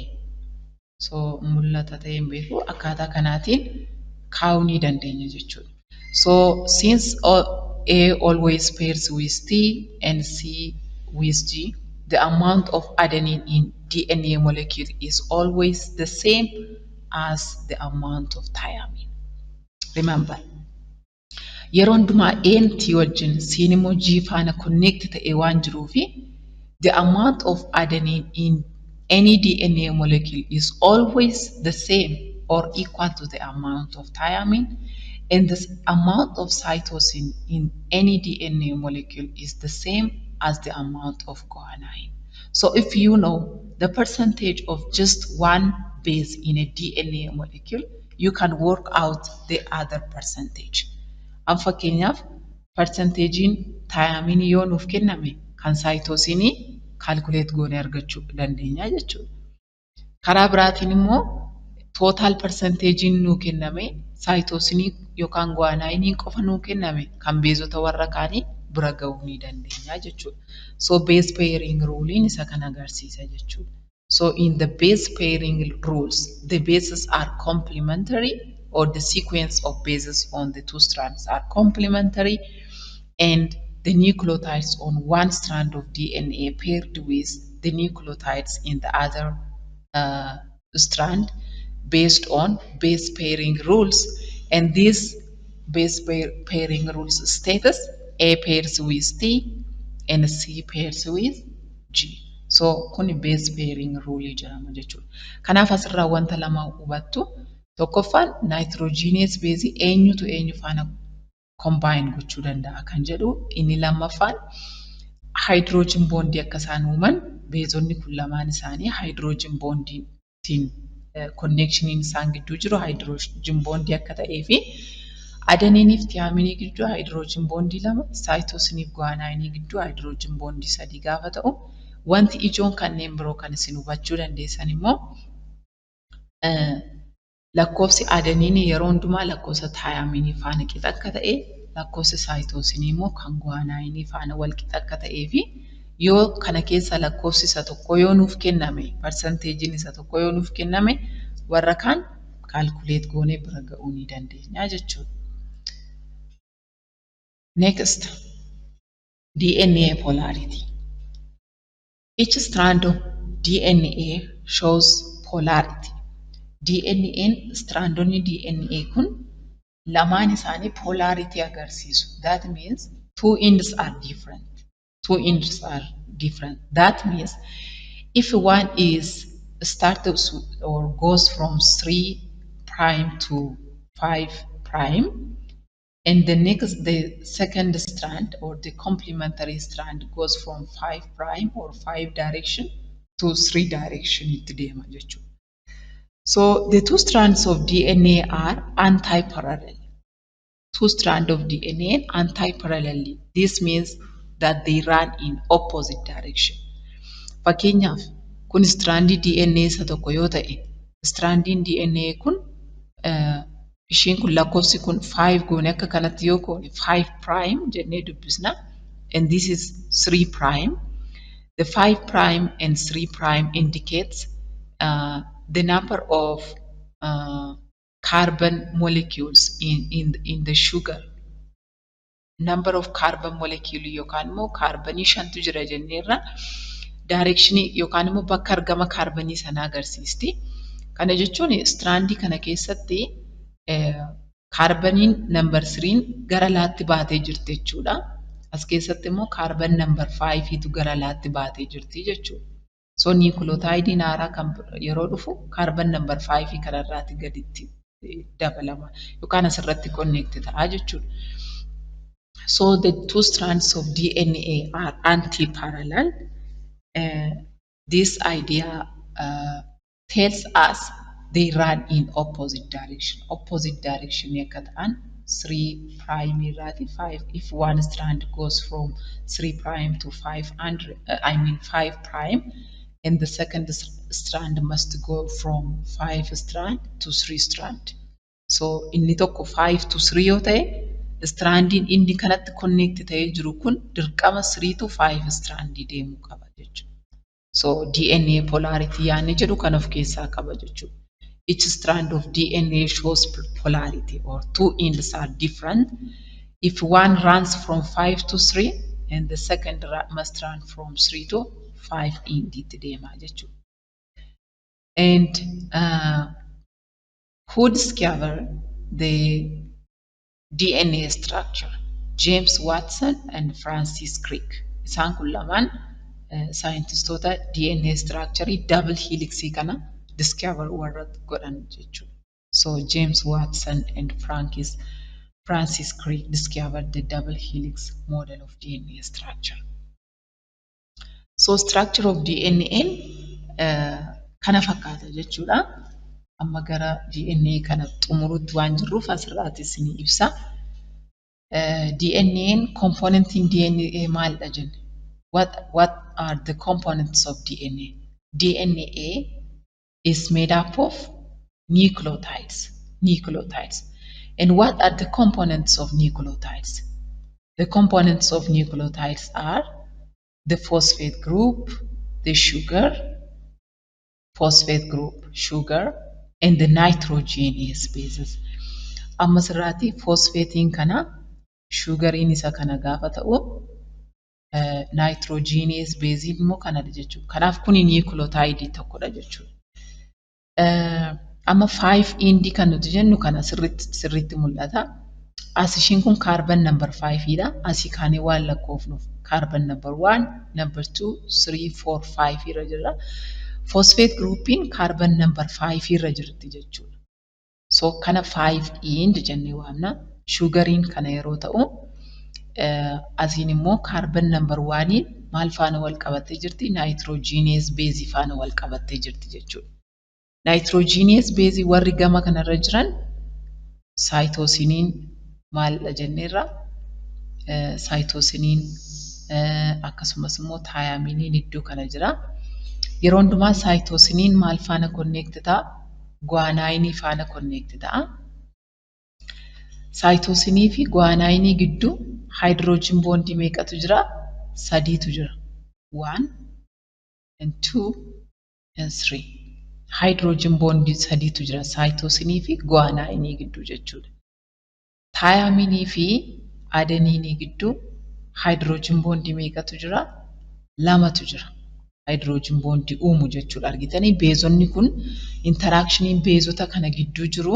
So mul'ata ta'ee hin beeku, akkaataa kanaatiin kaa'uu ni dandeenya jechuudha. So since A always pairs with T and C with G, the amount of adenine in DNA molecule is always the same as the amount of thymine. Remember, yeroo hundumaa A'n T wajjin, C'n immoo G faana connect ta'ee waan jiruufi, the amount of adenine in any DNA molecule is always the same or equal to the amount of thymine, and the amount of cytosine in any DNA molecule is the same as the amount of guanine. So if you know the percentage of just one base in a DNA molecule, you can work out the other percentage. An fakkeenyaaf, percentageiin thymineii yoo nuuf kenname, kan cytosineii calculate goonee argachuu dandeenya jechuudha. Karaa biraatiin immoo total percentageiin nuu kenname, cytosineii yookaan guanineii qofa nuu kenname, kan baseota warra kaanii bira gahuu ni dandeenya jechuudha. So base pairing rulein isa kana agarsiisa jechuudha. So in the base pairing rules, the bases are complementary, or the sequence of bases on the two strands are complementary, and the nucleotides on one strand of DNA paired with the nucleotides in the other strand based on base pairing rules. And this base pairing rules status A pairs with T and C pairs with G. So kuni base pairing rule jedhama jechuudha. Kanaaf asirraa wanta lama hubattu. Tokkoffaan, nitrogenous base eenyutu eenyu faana combine gochuu danda'a kan jedhu. Inni lammaffaan, hydrogen bondii akka isaan uuman, baseonni kun lamaan isaanii hydrogen bondiitiin connectioniin isaan gidduu jiru hydrogen bondii akka ta'ee fi adenineii fi thymineii gidduu hydrogen bondii lama, cytosineii fi guanineii gidduu hydrogen bondii sadii gaafa ta'u, wanti ijoon kanneen biroo kan isin hubachuu dandeessan immoo, lakkoofsi adenineii yeroo hundumaa lakkoofsa thymineii faana qixa akka ta'e, lakkoofsi cytosineii immoo kan guanineii faana wal qixa akka ta'ee fi yoo kana keessa lakkoofsi isa tokko yoo nuuf kenname, percentageiin isa tokko yoo nuuf kenname, warra kaan calculate goonee bira ga'uu ni dandeenya jechuudha. Next, DNA polarity. Each strand of DNA shows polarity. DNA'n, strandonni DNA kun lamaan isaanii polarity agarsiisu. That means two ends are different. Two ends are different. That means if one is started or goes from 3 prime to 5 prime, and the next, the second strand or the complementary strand goes from 5 prime or 5 direction to 3 direction itti deema jechuudha. So the two strands of DNA are anti-parallel. Two strands of DNA anti-parallel. This means that they run in opposite direction. Fakkeenyaaf, kun strandii DNA isa tokko yoo ta'e, strandiin DNA kun ishiin kun lakkoofsi kun 5 goone akka kanatti yoo goone, 5 prime jennee dubbisna. And this is 3 prime. The 5 prime and 3 prime indicates the number of carbon molecules in the sugar. Number of carbon molecule yookaan immoo kaarbanii shantu jira jenneerra, directionii yookaan immoo bakka argama kaarbanii sanaa agarsiisti. Kana jechuun strandii kana keessatti kaarbaniin number 3 gara alaatti baatee jirti jechuudha. As keessatti immoo carbon number 5tu gara alaatti baatee jirti jechuudha. So nucleotideiin haaraa kan yeroo dhufu carbon number 5 kanarraati gaditti dabalama yookaan asirratti connect ta'a jechuudha. So the two strands of DNA are anti-parallel. This idea tells us they run in opposite direction. Opposite direction akka ta'an 3 prime irraati 5, if one strand goes from 3 prime to 500, I mean 5 prime, and the second strand must go from 5 strand to 3 strand. So inni tokko 5 to 3 yoo ta'e, strandiin inni kanatti connect ta'ee jiru kun dirqama 3 to 5 strandii deemuu qaba jechuudha. So DNA polarity yaadni jedhu kan of keessaa qaba jechuudha. Each strand of DNA shows polarity or two ends are different. If one runs from 5 to 3 and the second must run from 3 to 5 end itti deema jechuudha. And who discovered the DNA structure? James Watson and Francis Crick. Isaan kun lamaan saayintistoota DNA structure double helixii kana discover warra godhan jechuudha. So James Watson and Francis Crick discovered the double helix model of DNA structure. So structure of DNA kana fakkaata jechuudha. Amma gara DNA kana xumuruutti waan jirruuf asirraati isinii ibsa. DNA'n, componentiin DNA maalidha jenne? What are the components of DNA? DNA is made up of nucleotides. Nucleotides. And what are the components of nucleotides? The components of nucleotides are the phosphate group, the sugar, phosphate group, sugar, and the nitrogenous bases. Amma asirraati phosphatein kana, sugariin isa kana gaafa ta'u, nitrogenous base immoo kanadha jechuudha. Kanaaf kuni nucleotide tokkodha jechuudha. Amma 5 end kan nuti jennu kana sirriitti sirriitti mul'ata. As ishiin kun carbon number 5 dha. Asii kaanee waan lakkoofnuuf carbon number 1, number 2, 3, 4, 5 irra jira. Phosphate groupiin carbon number 5 irra jirti jechuudha. So kana 5 end jennee waamna. Sugariin kana yeroo ta'u, asiin immoo carbon number 1 maal faana wal qabattee jirti? Nitrogenous base faana wal qabattee jirti jechuudha. Nitrogenous base warri gama kanarra jiran cytosineiin maalidha jenneerra? Cytosineiin akkasumas immoo thymineiin iddoo kana jira. Yeroo hundumaa cytosineiin maal faana connect ta'a? Guanineii faana connect ta'a. Cytosineii fi guanineii gidduu hydrogen bondii meeqatu jira? Sadiitu jira. One and two and three. Hydrogen bondii sadiitu jira cytosineii fi guanineii gidduu jechuudha. Thymineii fi adenineii gidduu hydrogen bondii meeqatu jira? Lamatu jira. Hydrogen bondii uumu jechuudha. Argitanii, baseonni kun interactioniin baseota kana gidduu jiru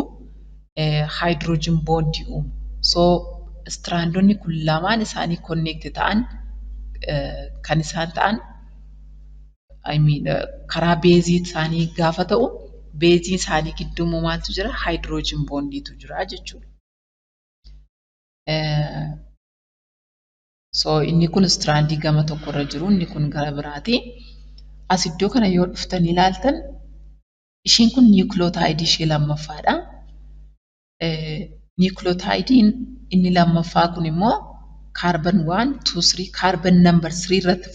hydrogen bondii uumu. So strandonni kun lamaan isaanii connect ta'an kan isaan ta'an, I mean, karaa baseii isaanii gaafa ta'u, baseii isaanii gidduu immoo maaltu jira? Hydrogen bondiitu jira jechuudha. So inni kun strandii gama tokkorra jiru, inni kun gara biraati. As iddoo kana yoo dhuftanii ilaaltan, ishiin kun nucleotideii ishee lammaffaadha. Nucleotideiin inni lammaffaa kun immoo carbon 1, 2, 3, carbon number 3 irratti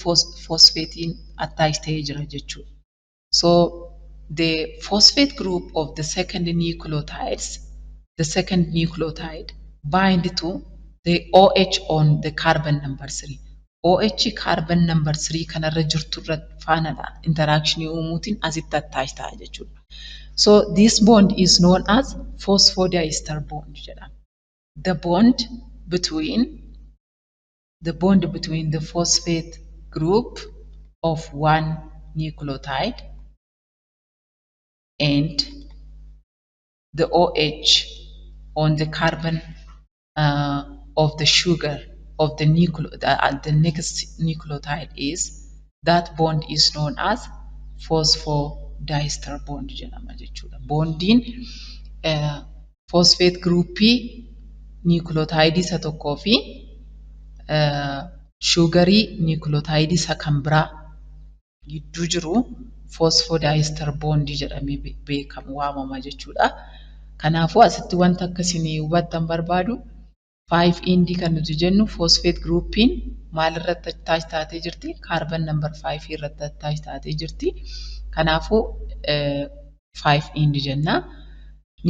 phosphateiin attach ta'ee jira jechuudha. So the phosphate group of the second nucleotides, the second nucleotide bind to the OH on the carbon number 3. OH carbon number 3 kanarra jirtu irratti faanadha interaction uumuutiin asitti attach ta'a jechuudha. So this bond is known as phosphodiester bond jedhama. The bond between the phosphate group of one nucleotide and the OH on the carbon of the sugar of the next nucleotide is, that bond is known as phosphodiester bond jedhama jechuudha. Bondiin phosphate groupii nucleotide isa tokkoo fi sugarii nucleotide isa kan biraa gidduu jiru phosphodiester bondii jedhamee beekamu waamama jechuudha. Kanaafuu asitti wanta akka isin hubattan barbaadu 5 end kan nuti jennu phosphate groupiin maalirratti attach taatee jirti? Carbon number 5 irratti attach taatee jirti. Kanaafuu 5 end jenna.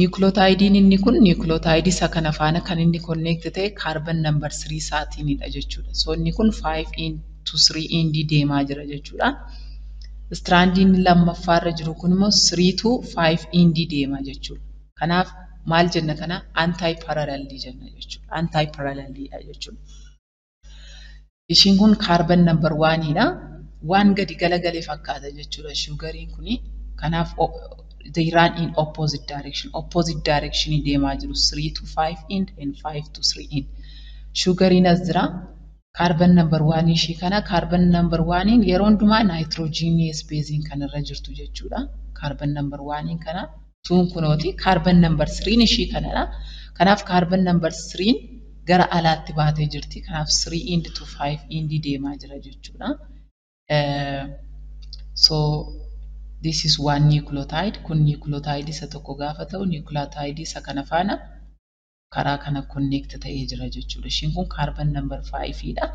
Nucleotidiin inni kun nucleotide isa kana faana kan inni connect ta'e carbon number 3 isaatiinidha jechuudha. So inni kun 5 end to 3 end deemaa jira jechuudha. Strandiin lammaffaarra jiru kun immoo 3 to 5 end deema jechuudha. Kanaaf maal jenna kana anti-parallel jenna jechuudha. Anti-parallel jechuudha. Ishiin kun carbon number 1dha. Waan gadi galagale fakkaata jechuudha sugariin kuni. Kanaaf they run in opposite direction. Opposite direction deemaa jiru 3 to 5 end and 5 to 3 end. Sugariin as jira. Carbon number 1 ishii kana carbon number 1 yeroo hundumaa nitrogenous base kan irra jirtu jechuudha. Carbon number 1 kana tuun kunooti carbon number 3 ishii kanadha. Kanaaf carbon number 3 gara alaatti baatee jirti. Kanaaf 3 end to 5 end deemaa jira jechuudha. So this is one nucleotide. Kun nucleotide isa tokko gaafa ta'u nucleotide isa kana faana karaa kana connect ta'ee jira jechuudha. Ishiin kun carbon number 5 dha.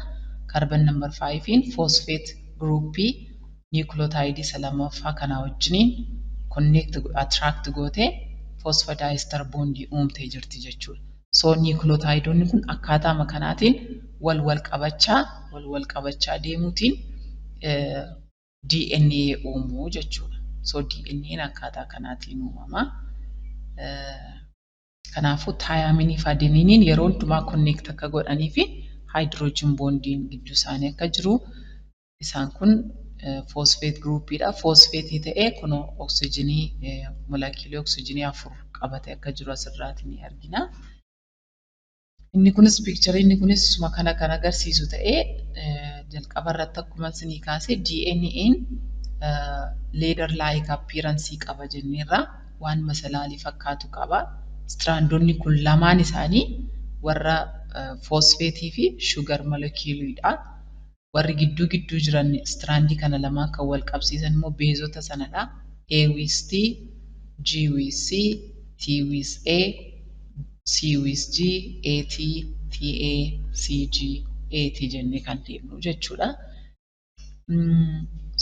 Carbon number 5 phosphate groupii nucleotide isa lammaffaa kana wajjiniin connect attract gootee phosphodiester bondii uumtee jirti jechuudha. So nucleotidoonni kun akkaataama kanaatiin wal wal qabachaa wal wal qabachaa deemuutiin DNA uumuu jechuudha. So DNA'n akkaataa kanaatiin uumama. Kanaafuu thyminii fi adeniniin yeroo hundumaa connect akka godhanii fi hydrogen bondiin gidduu isaanii akka jiru isaan kun phosphate groupiidha. Phosphateii ta'ee kunoo oksijiinii molekiilii oksijiinii afur qabatee akka jiru asirraati ni argina. Inni kunis picturii inni kunis isuma kana kan agarsiisu ta'ee jalqaba irratti akkuma isinii kaase DNA'n ladder like appearance qaba jenneerra waan masalaalii fakkaatu qaba. Strandonni kun lamaan isaanii warra phosphateii fi sugar moleculeidha. Warri gidduu gidduu jiran strandii kana lamaan kan wal qabsiisan immoo baseota sanadha. A with T, G with C, T with A, C with G, A T, T A, C G, A T jennee kan deemnu jechuudha.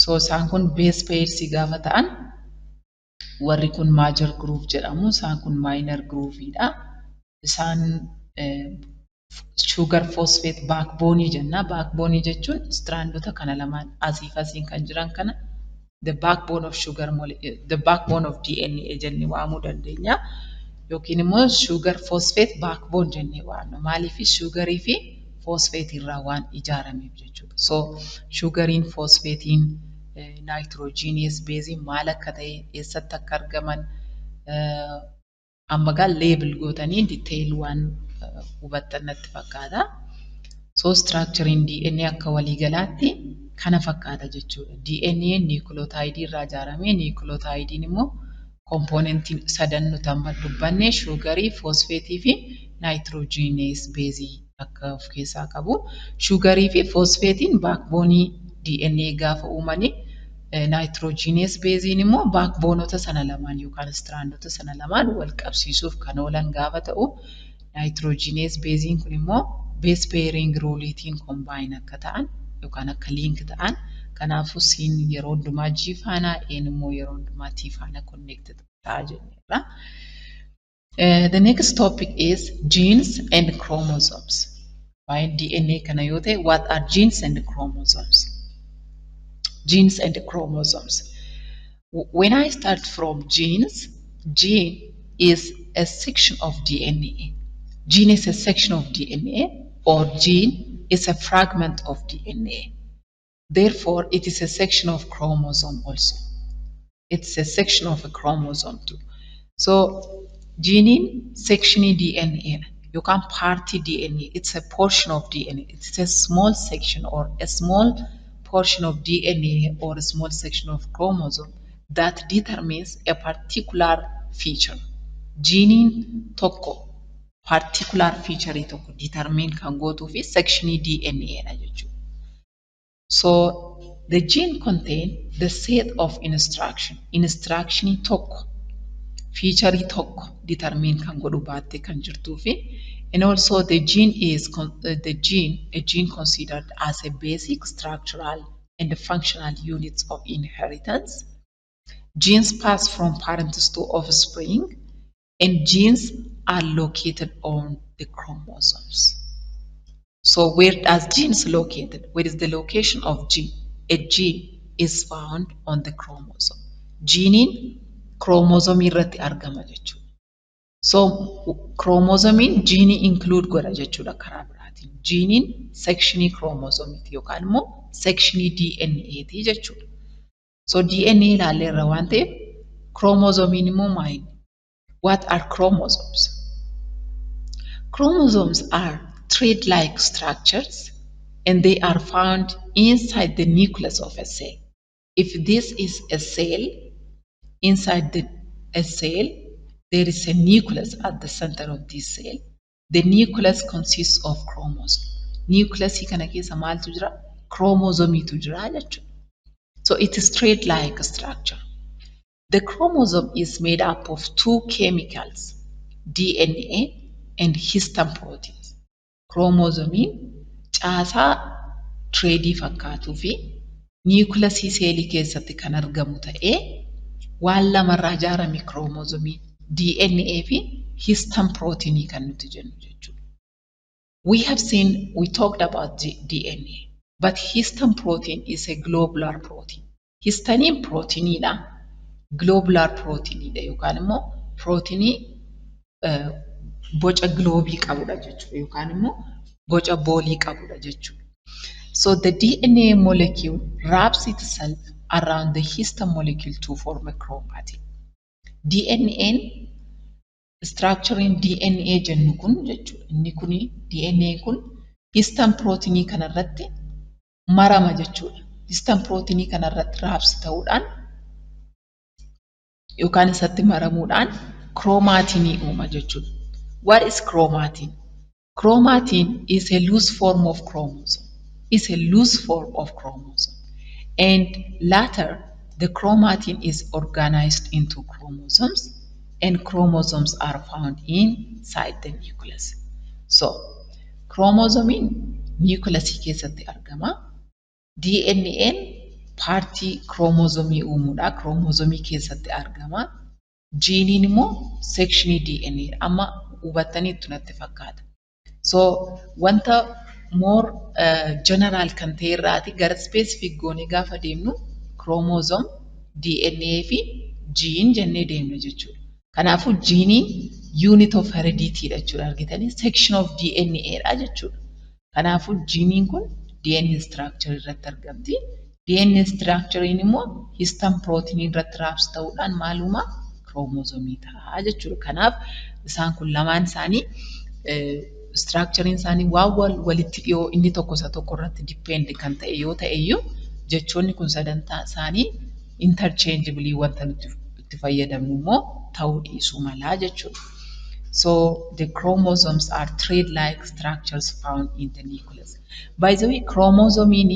So isaan kun base pairs gaafa ta'an warri kun major groove jedhamu isaan kun minor grooveidha. Isaan sugar phosphate backbone jenna. Backbone jechuun strandota kana lamaan asiif asiin kan jiran kana the backbone of sugar the backbone of DNA jennee waamuu dandeenya. Yookiin immoo sugar phosphate backbone jennee waamna. Maaliif sugarii fi phosphate irraa waan ijaarameef jechuudha. So sugariin phosphatein nitrogenous base maal akka ta'e eessatti akka argaman amma gaa label gootanii detail waan hubattan natti fakkaata. So structuring DNA akka waliigalaatti kana fakkaata jechuudha. DNA nucleotide irraa ijaarame nucleotidiin immoo componentiin sadan nuti amma dubbanne sugarii, phosphateii fi nitrogenous base akka of keessaa qabu. Sugarii fi phosphatein backboneii DNA gaafa uumanii nitrogenous basein immoo backboneota sana lamaan yookaan strandota sana lamaan wal qabsiisuuf kan oolan gaafa ta'u, nitrogenous basein kun immoo base pairing ruleiitiin combine akka ta'an yookaan akka link ta'an kanaafuu C'n yeroo hundumaa G faana A'n immoo yeroo hundumaa T faana connect ta'a jenneerra. The next topic is genes and chromosomes. Waa'een DNA kana yoo ta'e, what are genes and chromosomes? Genes and chromosomes. When I start from genes, gene is a section of DNA. Gene is a section of DNA or gene is a fragment of DNA. Therefore, it is a section of chromosome also. It's a section of a chromosome too. So, gene sectionii DNA yookaan partii DNA. It's a portion of DNA. It's a small section or a small portion of DNA or a small section of chromosome that determines a particular feature. Geniin tokko particular feature tokko determine kan gootuu fi sectionii DNA dha jechuudha. So the gene contain the set of instruction. Instructionii tokko Featureii tokko determine kan godhu baattee kan jirtuu fi and also the gene is the gene a gene considered as a basic structural and functional units of inheritance. Genes pass from parents to offspring, and genes are located on the chromosomes. So where does genes located? Where is the location of gene? A gene is found on the chromosome. Geniin chromosome irratti argama jechuudha. So chromosomiin geenii include godha jechuudha karaa biraatiin. Geniin sectionii chromosomiiti yookaan immoo sectionii DNA ti jechuudha. So DNA ilaalleerra waan ta'eef chromosomiin immoo maali? What are chromosomes? Chromosomes are thread-like structures, and they are found inside the nucleus of a cell. If this is a cell, inside a cell, there is a nucleus at the center of this cell. The nucleus consists of chromosomes. Nucleus kana keessa maaltu jira? Chromosomiitu jira jechuudha. So it is thread-like structure. The chromosome is made up of two chemicals, DNA and histone proteins. Chromosomiin caasaa threadii fakkaatuu fi nucleusii seelii keessatti kan argamu ta'ee waan lamarraa ijaarame chromosomiin, DNA fi histone proteinii kan nuti jennu jechuudha. We have seen, we talked about the DNA, but histone protein is a globular protein. Histoniin proteiniidha. Globular proteiniidha yookaan immoo proteinii boca globii qabudha jechuudha yookaan immoo boca ballii qabudha jechuudha. So the DNA molecule wraps itself around the histone molecule to form a chromatin. DNA'n structuring DNA jennu kun jechuudha. Inni kuni DNA kun histone proteinii kanarratti marama jechuudha. Histone proteinii kanarratti wraps ta'uudhaan yookaan isatti maramuudhaan chromatinii uuma jechuudha. What is chromatin? Chromatin is a loose form of chromosome. Is a loose form of chromosome. And later, the chromatin is organized into chromosomes, and chromosomes are found inside the nucleus. So, chromosomiin nucleusii keessatti argama. DNA'n partii chromosomii uumuudha. Chromosomii keessatti argama. Geniin immoo sectionii DNA dha. Amma hubattaniittu natti fakkaata. So, wanta more general kan ta'e irraati gara specific goonee gaafa deemnu chromosome, DNA fi gene jennee deemna jechuudha. Kanaafuu geniin unit of heredity dha jechuudha, argitanii, section of DNA dha jechuudha. Kanaafuu geniin kun DNA structure irratti argamti. DNA structurein immoo histone protein irratti wraps ta'uudhaan maal uumaa? Chromosomii ta'a jechuudha. Kanaaf isaan kun lamaan isaanii structurein isaanii waan walitti dhiyoo inni tokko isa tokko irratti depend kan ta'e yoo ta'e iyyuu jechoonni kun sadan isaanii interchangeably wanta nuti itti fayyadamnu immoo ta'uu dhiisuu malaa jechuudha. So the chromosomes are thread-like structures found in the nucleus. By the way, chromosomiin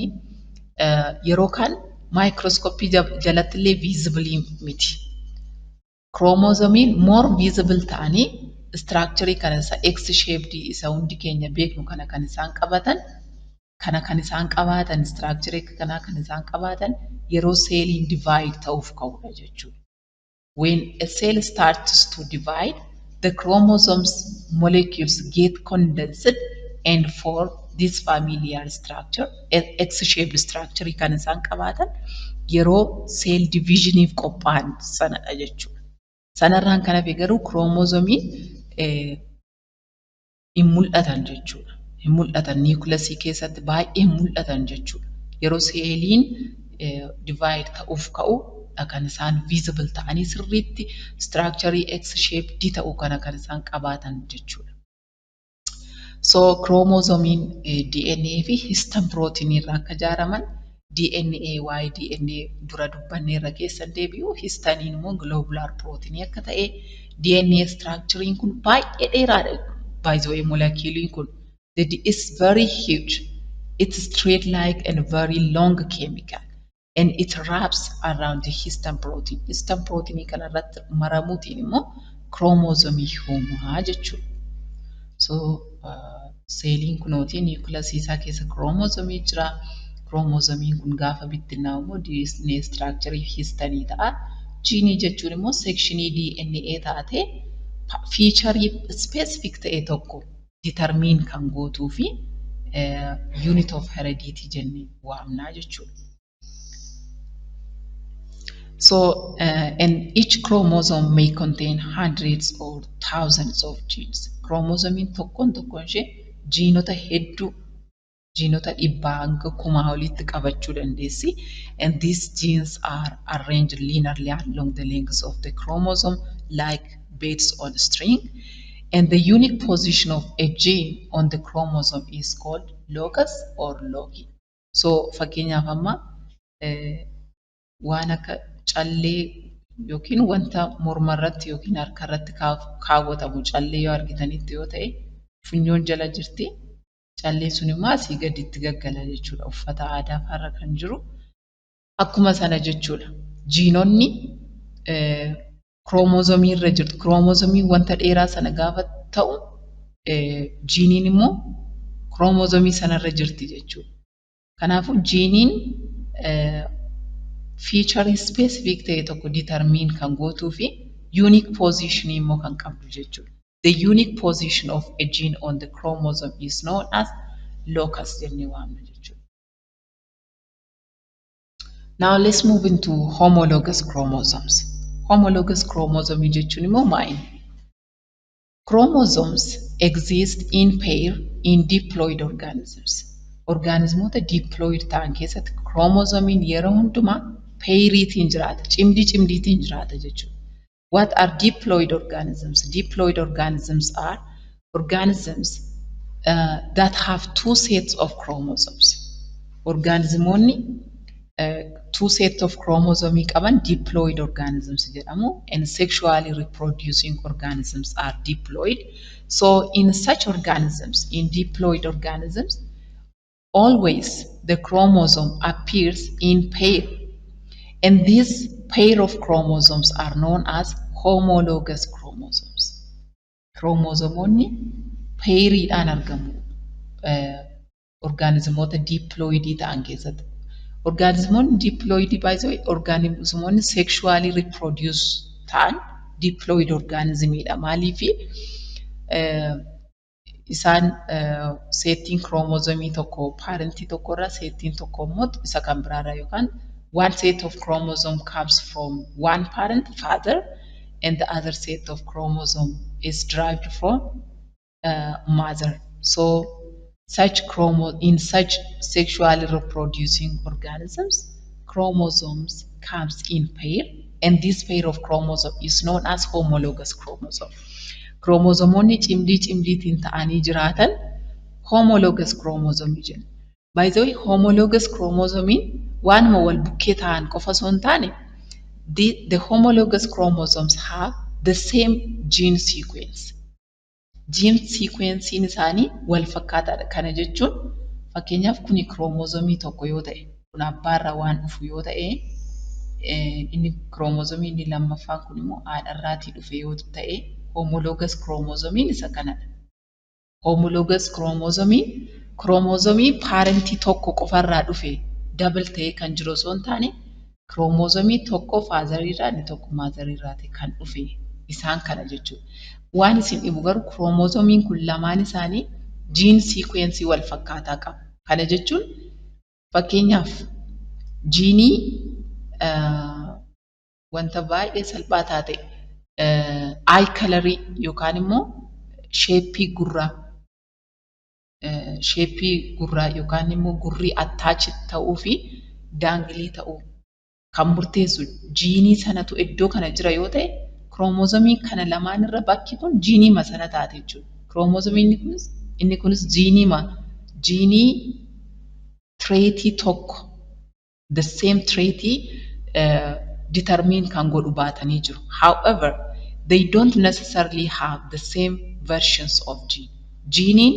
yeroo kaan maayikirooskooppii jalatti illee visible miti. Chromosomiin more visible ta'anii structure kana isa X shaped isa hundi keenya beeknu kana kan isaan qabatan kana kan isaan qabaatan, structure kanaa kan isaan qabaatan yeroo seeliin divide ta'uuf ka'udha jechuudha. When a cell starts to divide, the chromosomes molecules get condensed and form this familiar structure, X-shaped structure kan isaan qabaatan yeroo cell divisioniif qophaa'an sanadha jechuudha. Sanarraan kan hafe garuu chromosomiin hin mul'atan jechuudha. Hin mul'atan, nucleusii keessatti baay'ee hin mul'atan jechuudha. Yeroo seeliin divide ta'uuf ka'u kan isaan visible ta'anii sirriitti structure X-shaped ta'u kana kan isaan qabaatan jechuudha. So chromosomiin DNA fi histone protein irraa akka ijaaraman, DNA waa'ee DNA dura dubbanne irra keessan deebi'u, histoniin immoo globular protein akka ta'e, DNA structurein kun baay'ee dheeraadha. By the way, moleculein kun it is very huge. It's thread like and very long chemical. And it wraps around the histone protein. Histone protein kanarratti maramuutiin immoo kiromoozomii uumaa jechuudha. So seeliin kunooti niwukilasii isaa keessa kiromoozomii jira. Kiroomozomiin kun gaafa bittinnaa'u immoo DNA structure histonii ta'a. Jiinii jechuun immoo sectionii DNA taatee featurii specific ta'e tokko determine kan gootuu fi unit of heredity jennee waamnaa jechuudha. So, and each chromosome may contain hundreds or thousands of genes. Chromosomiin tokkoon tokkoon ishee jiinota hedduu, jiinota dhibbaa hanga kumaa olitti qabachuu dandeessi. And these genes are arranged linearly along the length of the chromosome like beads on string. And the unique position of a gene on the chromosome is called locus or loci. So fakkeenyaaf amma waan akka callee yookiin wanta mormarratti yookiin harkarratti kaawwatamu callee yoo argitanitti yoo ta'e, funyoon jala jirti. Calleen sun immoo asii gaditti gaggala jechuudha. Uffata aadaa fa'aarra kan jiru. Akkuma sana jechuudha. Jiinonni kiroomozomii irra jirtu. Kiroomozomiin wanta dheeraa sana gaafa ta'u, jiiniin immoo kiroomozomii sanarra jirti jechuudha. Kanaafuu jiiniin featurii specific ta'e tokko determine kan gootuu fi unique position immoo kan qabdu jechuudha. The unique position of a gene on the chromosome is known as locus jennee waamna jechuudha. Now let's move into homologous chromosomes. Homologous chromosome jechuun immoo maali? Chromosomes exist in pair in diploid organisms. Orgaanizmoota diploid ta'an keessatti chromosomiin yeroo hundumaa pairiitiin jiraata. Cimdii cimdiitiin jiraata jechuudha. What are diploid organisms? Diploid organisms are organisms that have two sets of chromosomes. Orgaanizmoonni two sets of chromosome qaban diploid organisms jedhamu, and sexually reproducing organisms are diploid. So in such organisms, in diploid organisms, always the chromosome appears in pair. And this pair of chromosomes are known as homologous chromosomes. Chromosomoonni pairiidhaan argamu orgaanizimoota diploidii ta'an keessatti. Orgaanizimoonni diploidii baay'ee orgaanizimoonni sexually reproduce ta'an diploid organismiidha. Maaliifi isaan seettiin kiroomozomii tokko parentii tokkorraa, seettiin tokko immoo isa kan biraarraa, yookaan one set of chromosome comes from one parent, father, and the other set of chromosome is derived from mother. So such chromo in such sexually reproducing organisms, chromosomes comes in pair, and this pair of chromosome is known as homologous chromosome. Chromosomoonni cimdii cimdiitiin ta'anii jiraatan homologous chromosome jenna. By the way, homologous chromosomiin waanuma wal bukkee ta'an qofa osoo hin taane, the homologous chromosomes have the same gene sequence. Gene sequence'n isaanii wal fakkaataadha. Kana jechuun fakkeenyaaf kuni kiroomozomii tokko yoo ta'e, kun abbaarraa waan dhufu yoo ta'e, inni kiroomozomii inni lammaffaan kun immoo haadharraatii dhufe yoo ta'e, homologous chromosomiin isa kanadha. Homologous chromosomiin kiroomozomii parentii tokko qofarraa dhufe double ta'ee kan jiru osoo hin taane, kiroomozomii tokko fatheriirraa, inni tokko motheriirraati kan dhufe isaan kana jechuudha. Waan isin dhibu garuu kiroomozomiin kun lamaan isaanii gene sequencii wal fakkaataa qabu. Kana jechuun fakkeenyaaf jiinii wanta baay'ee salphaa taate eye colorii yookaan immoo shapeii gurraa yookaan immoo gurri attach ta'uu fi dangleii ta'uu kan murteessu jiinii sanatu iddoo kana jira yoo ta'e, kiroomozomii kana lamaan irra bakki kun jiiniima sana taate jechuudha. Kiroomozomiin inni kunis jiinii traitii tokko, the same traitii determine kan godhu baatanii jiru. However, they don't necessarily have the same versions of gene. Jiiniin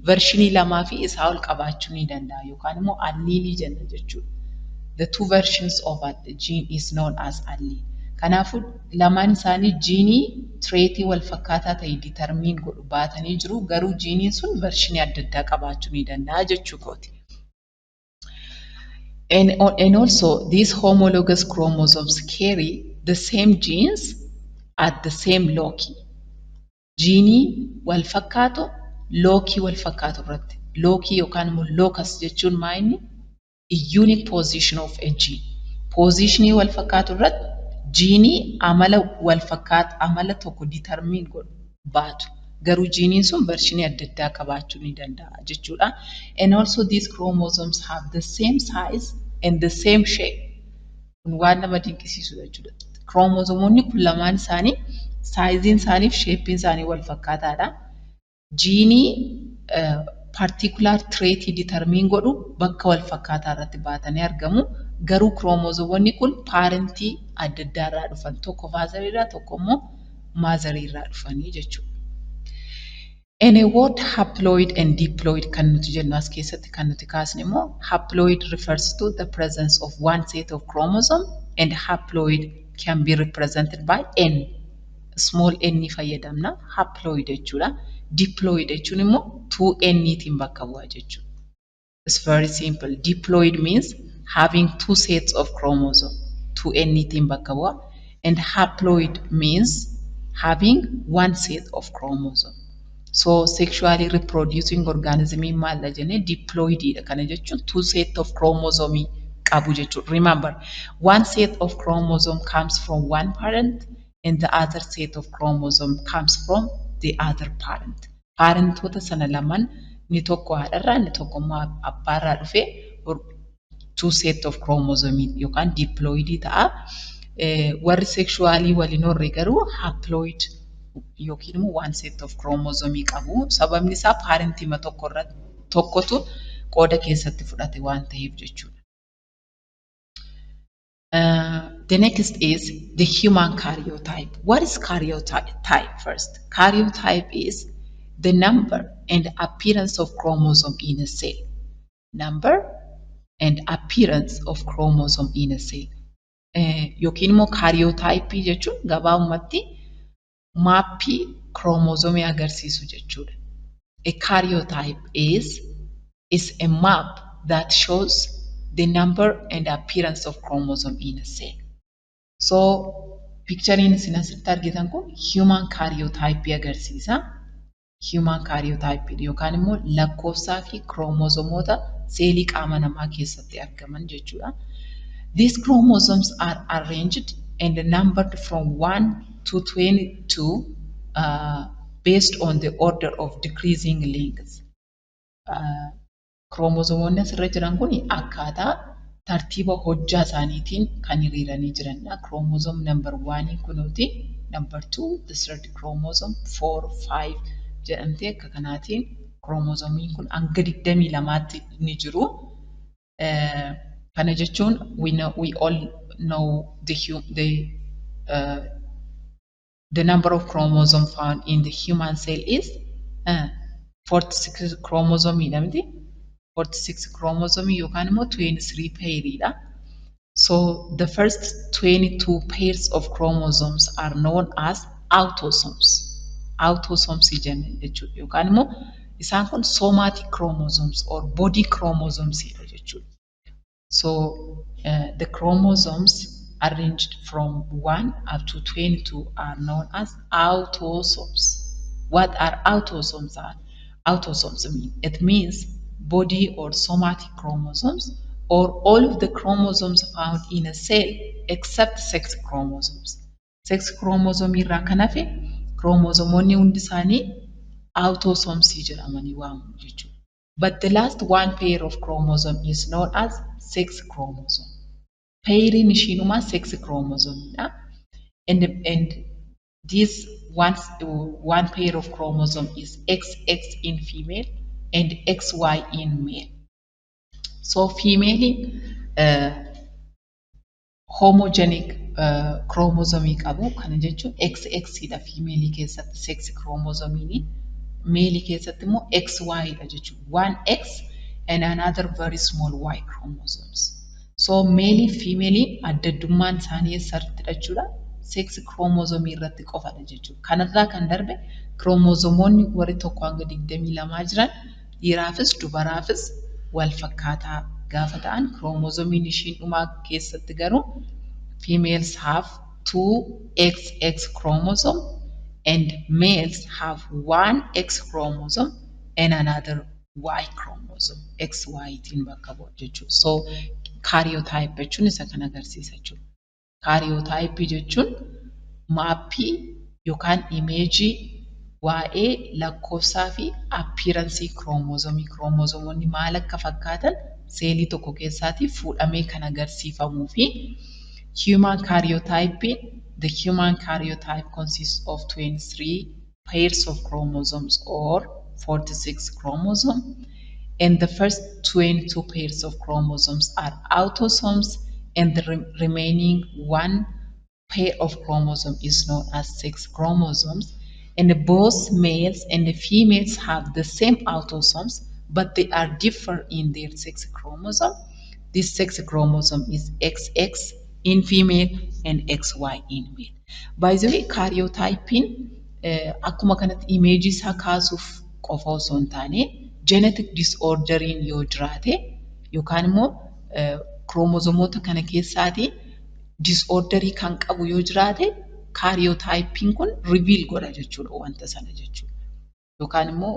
versionii lamaa fi isaa ol qabaachuu ni danda'a yookaan immoo alleleii jenna jechuudha. The two versions of a gene is known as allele. Kanaafuu lamaan isaanii jiinii traitii wal fakkaataa ta'e determine godhu baatanii jiru. Garuu jiiniin sun versionii adda addaa qabaachuu ni danda'a jechuu kooti. And also these homologous chromosomes carry the same genes at the same loci. Jiinii wal fakkaatu locii wal fakkaatu irratti. Locii yookaan immoo locus jechuun maa inni? A unique position of a gene. Positionii wal fakkaatu irratti jiinii amala wal fakkaatu amala tokko determine godhu baatu. Garuu jiiniin sun versionii adda addaa qabaachuu ni danda'a jechuudha. And also these chromosomes have the same size and the same shape. Kun waan nama dinqisiisu jechuudha. Chromosomoonni kun lamaan isaanii sizeiin isaanii fi shapeiin isaanii wal fakkaataadha. Jiinii particular traitii determine godhu bakka wal fakkaataa irratti baatanii argamu. Garuu chromosomoonni kun parentii adda addaa irraa dhufan. Tokko fatherii irraa tokko immoo motherii irraa dhufanii jechuudha. In a word, haploid and diploid kan nuti jennu as keessatti kan nuti kaasne immoo haploid refers to the presence of one set of chromosome and haploid can be represented by N. Small n fayyadamna haploid jechuudha. Diploid jechuun immoo 2n tiin bakka bu'a jechuudha. It's very simple. Diploid means having two sets of chromosome. 2n tiin bakka bu'a. And haploid means having one set of chromosome. So sexually reproducing organism maal jennee diploididha. Kana jechuun two set of chromosome qabu jechuudha. Remember, one set of chromosome comes from one parent and the other set of chromosome comes from the other parent. Parentoota sana lamaan inni tokko haadharraa inni tokko immoo abbaarraa dhufee two set of chromosome yookaan diploidii ta'a. Warri sexually waliin horre garuu haploid yookiin immoo one set of chromosome qabu. Sababni isaa parentii tokko irratti tokkotu qooda keessatti fudhate waan ta'eef jechuudha. The next is the human karyotype. What is karyotype first? Karyotype is the number and appearance of chromosome in a cell. Number and appearance of chromosome in a cell. Yookiin immoo karyotype jechuun gabaabumatti mapii chromosome agarsiisu jechuudha. A karyotype is a map that shows the number and appearance of chromosome in a cell. So, picturein isin asitti argitan kun human karyotype agarsiisa. Human karyotype yookaan immoo lakkoofsaa fi chromosomoota seelii qaama namaa keessatti argaman jechuudha. These chromosomes are arranged and numbered from 1 to 22 based on the order of decreasing length. Chromosomoonni asirra jiran kun akkaataa tartiiba hojjaa isaaniitiin kan hiriiranii jiranidha. Chromosome number 1 kunuuti, number 2, the third chromosome, 4, 5 jedhamtee akka kanaatiin chromosoomiin kun hanga 22tti ni jiru. Kana jechuun we all know the number of chromosome found in the human cell is 46 chromosome dha miti? 46 chromosome yookaan immoo 23 pairidha. So the first 22 pairs of chromosomes are known as autosomes. Autosomes jenna jechuudha. Yookaan immoo isaan kun somatic chromosomes or body chromosomes dha jechuudha. So the chromosomes arranged from 1 up to 22 are known as autosomes. What are autosomes are? Autosomes mean? It means body or somatic chromosomes or all of the chromosomes found in a cell except sex chromosomes. Sex chromosome irraa kan hafe chromosomoonni hundi isaanii autosomes jedhamanii waamamu jechuudha. But the last one pair of chromosome is known as sex chromosome. Pairiin ishiinumaa sex chromosome dha. And this one pair of chromosome is XX in female and XY in male. So female homogenic chromosome qabu. Kana jechuun XX dha female keessatti sex chromosome. Male keessatti immoo XY dha jechuudha. One X and another very small Y chromosomes. So maleii fi femaleiin adda addummaan isaanii eessarrattidha jechuudha? Sex chromosomeii irratti qofadha jechuudha. Kanarraa kan darbe kiroomozomoonni warri 1 hanga 22 jiran dhiiraafis dubaraafis wal fakkaataa gaafa ta'an, kiroomozomiin ishiin dhumaa keessatti garuu females have two XX chromosome and males have one X chromosome and another Y chromosome. XY tiin bakka bu'a jechuudha. So karyotype jechuun isa kan agarsiisa jechuudha. Karyotype jechuun mapii yookaan imageii waa'ee lakkoofsaa fi appearanceii kiroomozomii, kiroomozomoonni maal akka fakkaatan seelii tokko keessaatii fuudhamee kan agarsiifamuu fi human karyotype, the human karyotype consists of 23 pairs of chromosomes or 46 chromosomes, and the first 22 pairs of chromosomes are autosomes and the remaining one pair of chromosome is known as sex chromosomes. And both males and the females have the same autosomes, but they are different in their sex chromosome. This sex chromosome is XX in female and XY in male. By the way, karyotyping akkuma kanatti imageii isaa kaasuuf qofa osoo hin taane, genetic disorderiin yoo jiraate yookaan immoo kiroomozomoota kana keessaatii disorderii kan qabu yoo jiraate, karyotyping kun reveal godha jechuudha wanta sana jechuudha. Yookaan immoo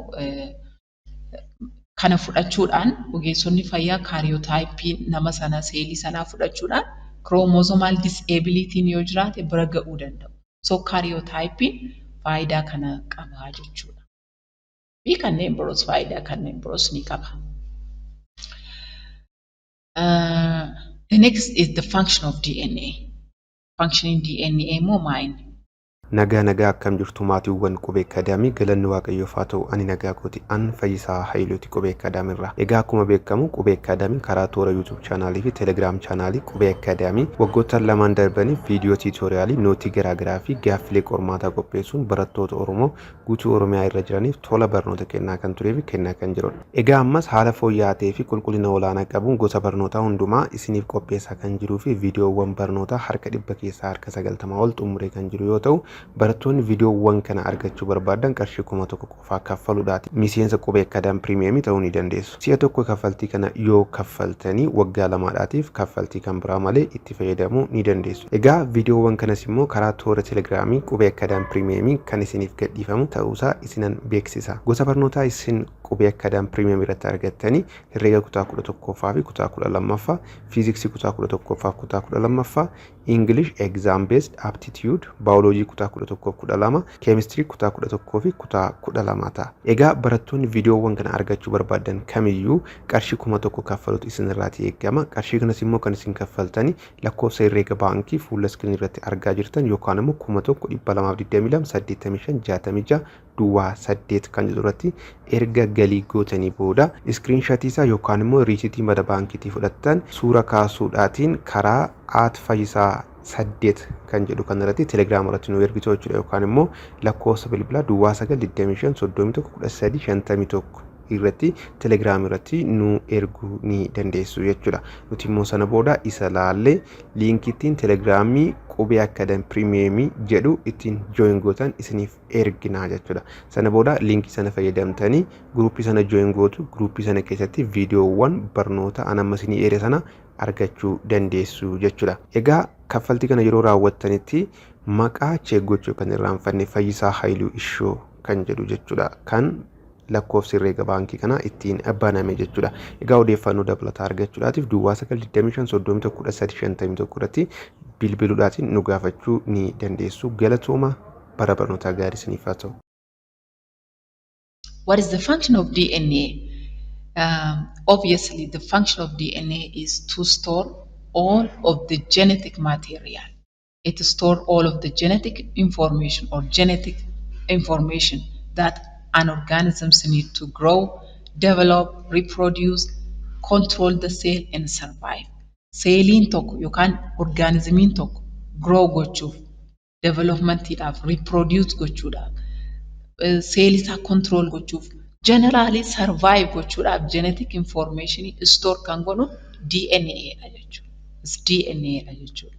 kana fudhachuudhaan ogeessonni fayyaa karyotypeii nama sana, seelii sanaa fudhachuudhaan chromosomal disabilityn yoo jiraate bira ga'uu danda'u. So karyotypeiin faayidaa kana qaba jechuudha. Fi kanneen biroos, faayidaa kanneen biroos ni qaba. The next is the function of DNA. Functioning DNA immoo maali? Nagaa nagaa, akkam jirtu maatiiwwan Qubee Akaadaamii? Galanni Waaqayyoof haa ta'u, ani nagaa kooti. An Fayyisaa Hayiluuti Qubee Akaadaamiirraa. Egaa akkuma beekamu Qubee Akaadaamiin karaa toora YouTube channelii fi Telegram channelii Qubee Akaadaamii waggoottan 2n darbaniif viidiyoo tutorialii, noteii garaagaraa fi gaaffilee qormaataa qopheessuun barattoota Oromoo guutuu Oromiyaa irra jiraniif tola barnoota kennaa kan turee fi kennaa kan jirudha. Egaa ammas haala fooyya'aa ta'ee fi qulqullina olaanaa qabuun gosa barnootaa hundumaa isiniif qopheessaa kan jiruu fi viidiyoowwan barnootaa harka 100 keessaa harka 90 ol xumuree kan jiru yoo ta'u, barattoonni viidiyoowwan kana argachuu barbaadan qarshii 1000 qofaa kaffaluudhaati miseensa Qubee Akaadaam Premiumii ta'uu ni dandeessu. Si'a tokko kaffaltii kana yoo kaffaltanii waggaa 2dhaatiif kaffaltii kan biraa malee itti fayyadamuu ni dandeessu. Egaa viidiyoowwan kanas immoo karaa toora Telegramii Qubee Akaadaam Premiumii kan isiniif gadhiifamu ta'uusaa isinan beeksisa. Gosa barnootaa isin Qubee Akaadaam Premiumii irratti argattanii herreega kutaa 11ffaa fi kutaa 12ffaa, fiiziksii kutaa 11ffaa fi kutaa 12ffaa, English exam based aptitude, baayoloojii kutaa 11 fi 12, keemistirii kutaa 11 fi kutaa 12 ta'a. Egaa barattoonni viidiyoowwan kana argachuu barbaadan kamiyyuu qarshii 1000 kaffaluutu isinirraatii eegama. Qarshii kanas immoo kan isin kaffaltanii lakkoofsa herreega baankii fuula iskiriinii irratti argaa jirtan yookaan immoo 1222 85 66 08 kan jedhu irratti erga galii gootanii booda, screenshotii isaa yookaan immoo receiptii mana baankiitii fudhattan suura kaasuudhaatiin karaa @fayyisaa8 kan jedhu kan irratti Telegram irratti nu ergitu jechuudha, yookaan immoo lakkoofsa bilbilaa 0925 31 13 51 irratti Telegram irratti nu erguu ni dandeessu jechuudha. Nuti immoo sana booda isa laallee linkiittiin Telegramii Qubee Akaadaam Premiumii jedhu ittiin join gootan isiniif erginaa jechuudha. Sana booda linkii sana fayyadamtanii groupii sana join gootu. Groupii sana keessatti viidiyoowwan barnoota an amma isinii eere sana argachuu dandeessu jechuudha. Egaa kaffaltii kana yeroo raawwattanitti maqaa check gochuu kan irraanfanne Fayyisaa Haayiluu Ishoo kan jedhu jechuudha. Kan lakkoofsi herreega baankii kanaa ittiin baname jechuudha. Egaa odeeffannoo dabalataa argachuudhaatiif 0925 31 13 51 irratti bilbiluudhaatiin nu gaafachuu ni dandeessu. Galatooma, bara barnootaa gaarii isiniif haa ta'u. What is the function of DNA? Obviously, the function of DNA is to store all of the genetic material. It stores all of the genetic information or genetic information that an organisms need to grow, develop, reproduce, control the cell and survive. Seeliin tokko yookaan organismiin tokko grow gochuuf, developmentiidhaaf, reproduce gochuudhaaf, seelii isaa control gochuuf, generally survive gochuudhaaf genetic information store kan godhu DNA dha jechuudha. It's DNA dha jechuudha.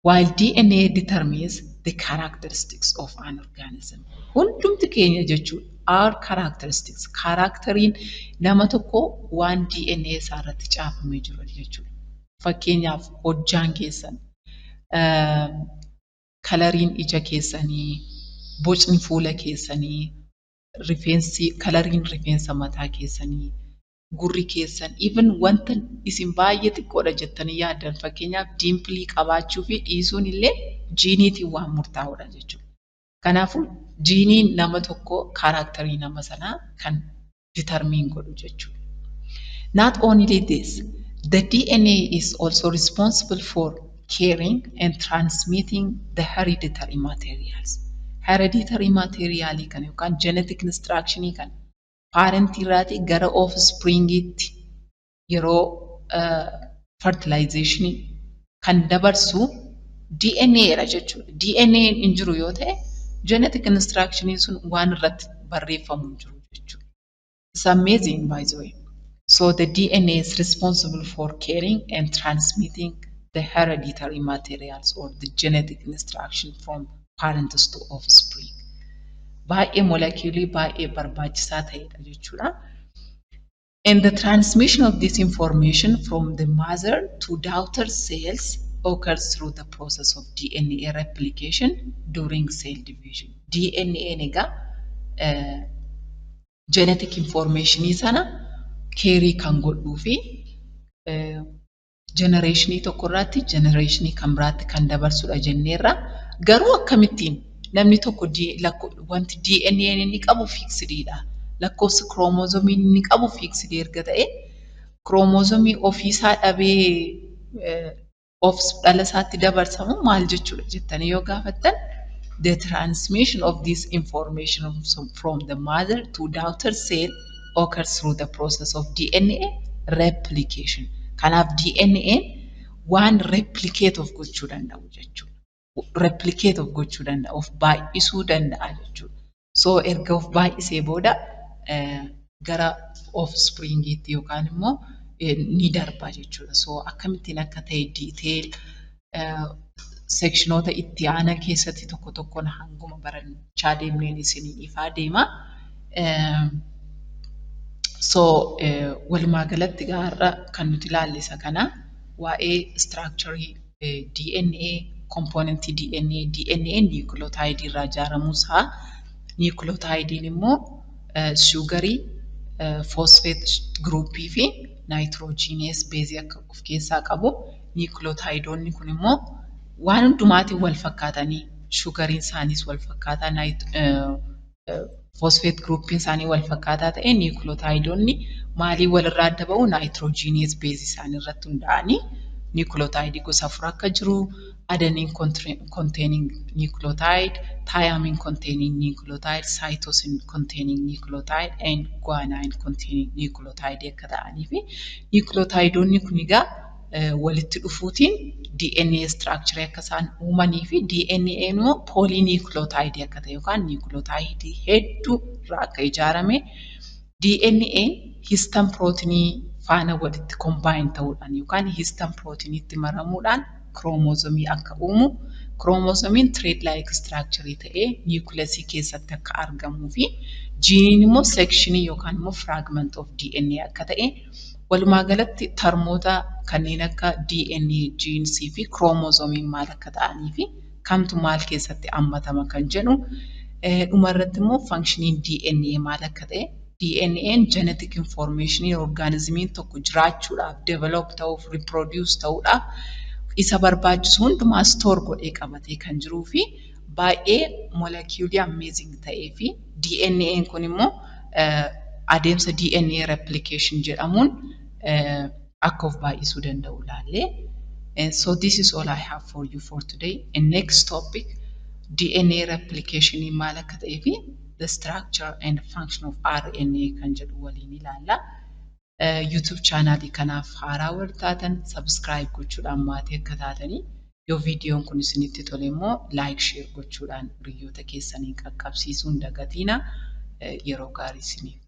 While DNA determines the characteristics of an organism. Hundumti keenya jechuudha our characteristics. Characteriin nama tokko waan DNA isaa irratti caafamee jiru jechuudha. Fakkeenyaaf hojjaan keessan, coloriin ija keessanii, bocni fuula keessanii, rifeensi, coloriin rifeensa mataa keessanii, gurri keessan, even wanta isin baay'ee xiqqoodha jettanii yaaddan fakkeenyaaf dimplii qabaachuu fi dhiisuun illee jiiniitiin waan murtaa'udha jechuudha. Kanaafuu jiiniin nama tokko characterii nama sanaa kan determine godhu jechuudha. Not only this, the DNA is also responsible for carrying and transmitting the hereditary materials. Hereditary materialii kana yookaan genetic instructionii kana parentii irraatii gara offspringiitti yeroo fertilizationii kan dabarsu DNA dha jechuudha. DNA hin jiru yoo ta'e genetic instructionii sun waan irratti barreeffamu hin jiru jechuudha. It's amazing, by the way. So the DNA is responsible for carrying and transmitting the hereditary materials or the genetic instruction from parents to offspring. Baay'ee moleculeii baay'ee barbaachisaa ta'edha jechuudha. And the transmission of this information from the mother to daughter cells occurs through the process of DNA replication during cell division. DNA egaa genetic informationii sana carry kan godhuu fi generationii tokkorraatti generationii kan biraatti kan dabarsudha jenneerra. Garuu akkamittiin namni tokko wanti DNA inni qabu fixediidha. Lakkoofsi kiroomoozomii inni qabu fixedii erga ta'e kiroomoozomii ofiisaa dhabee of dhala isaatti dabarsamu maal jechuudha jettanii yoo gaafattan, the transmission of this information from the mother to daughter cell occurs through the process of DNA replication. Kanaaf DNA waan replicate of gochuu danda'u jechuudha. Replicate of gochuu danda'a, of baay'isuu danda'a jechuudha. So erga of baay'isee booda gara offspringiitti yookaan immoo ni darba jechuudha. So akkamittiin akka ta'e detail sectionoota itti aanan keessatti tokko tokkoon hanguma barachaa deemneen isinii ifaa deema. So walumaa galatti har'a kan nuti ilaalle isa kana, waa'ee structurii DNA, componentii DNA, DNA nucleotideii irraa ijaaramuu isaa, nucleotideiin immoo sugarii, phosphate groupii fi nitrogenous baseii akka of keessaa qabu, nucleotideoonni kun immoo waan hundumaatiin wal fakkaatanii sugariin isaaniis wal fakkaataa, phosphate groupiin isaanii wal fakkaataa ta'e, nucleotideoonni maalii walirraa adda ba'u? Nitrogenous baseii isaanii irratti hundaa'anii nucleotideii gosa afur akka jiru, adenine containing nucleotide, thymine containing nucleotide, cytosine containing nucleotide and guanine containing nucleotide akka ta'anii fi nucleotideoonni kun egaa walitti dhufuutiin DNA structure akka isaan uumanii fi DNA immoo polynucleotide akka ta'e yookaan nucleotide hedduu irraa akka ijaarame, DNA histone proteinii faana walitti combine ta'uudhaan yookaan histone proteiniitti maramuudhaan kiromoozomii akka uumu, kiroomozomiin thread like structure ta'ee niwukileesii keessatti akka argamuu fi jiiniin immoo sectionii yookaan immoo fragment of DNA akka ta'e, walumaa galatti termoota kanneen akka DNA, genesii fi kiroomozomiin maal akka ta'anii fi kamtu maal keessatti hammatama kan jedhu, dhumarratti immoo functioniin DNA maal akka ta'e, DNA'n genetic information organismiin tokko jiraachuudhaaf, develop ta'uuf, reproduce ta'uudhaaf isa barbaachisu hundumaa store godhee qabatee kan jiruu fi baay'ee moleculeii amazing ta'ee fi DNA'n kun immoo adeemsa DNA replication jedhamuun akka of baay'isuu danda'u ilaallee. So this is all I have for you for today. And next topic, DNA replication maal akka ta'ee fi the structure and function of RNA kan jedhu waliin ilaalla. YouTube channelii kanaaf haaraa warri taatan subscribe gochuudhaan maatii akka taatanii, yoo viidiyoon kun isinitti tole immoo like, share gochuudhaan hiriyoota keessanii qaqqabsiisuu hin dagatiina. Yeroo gaarii isiniif.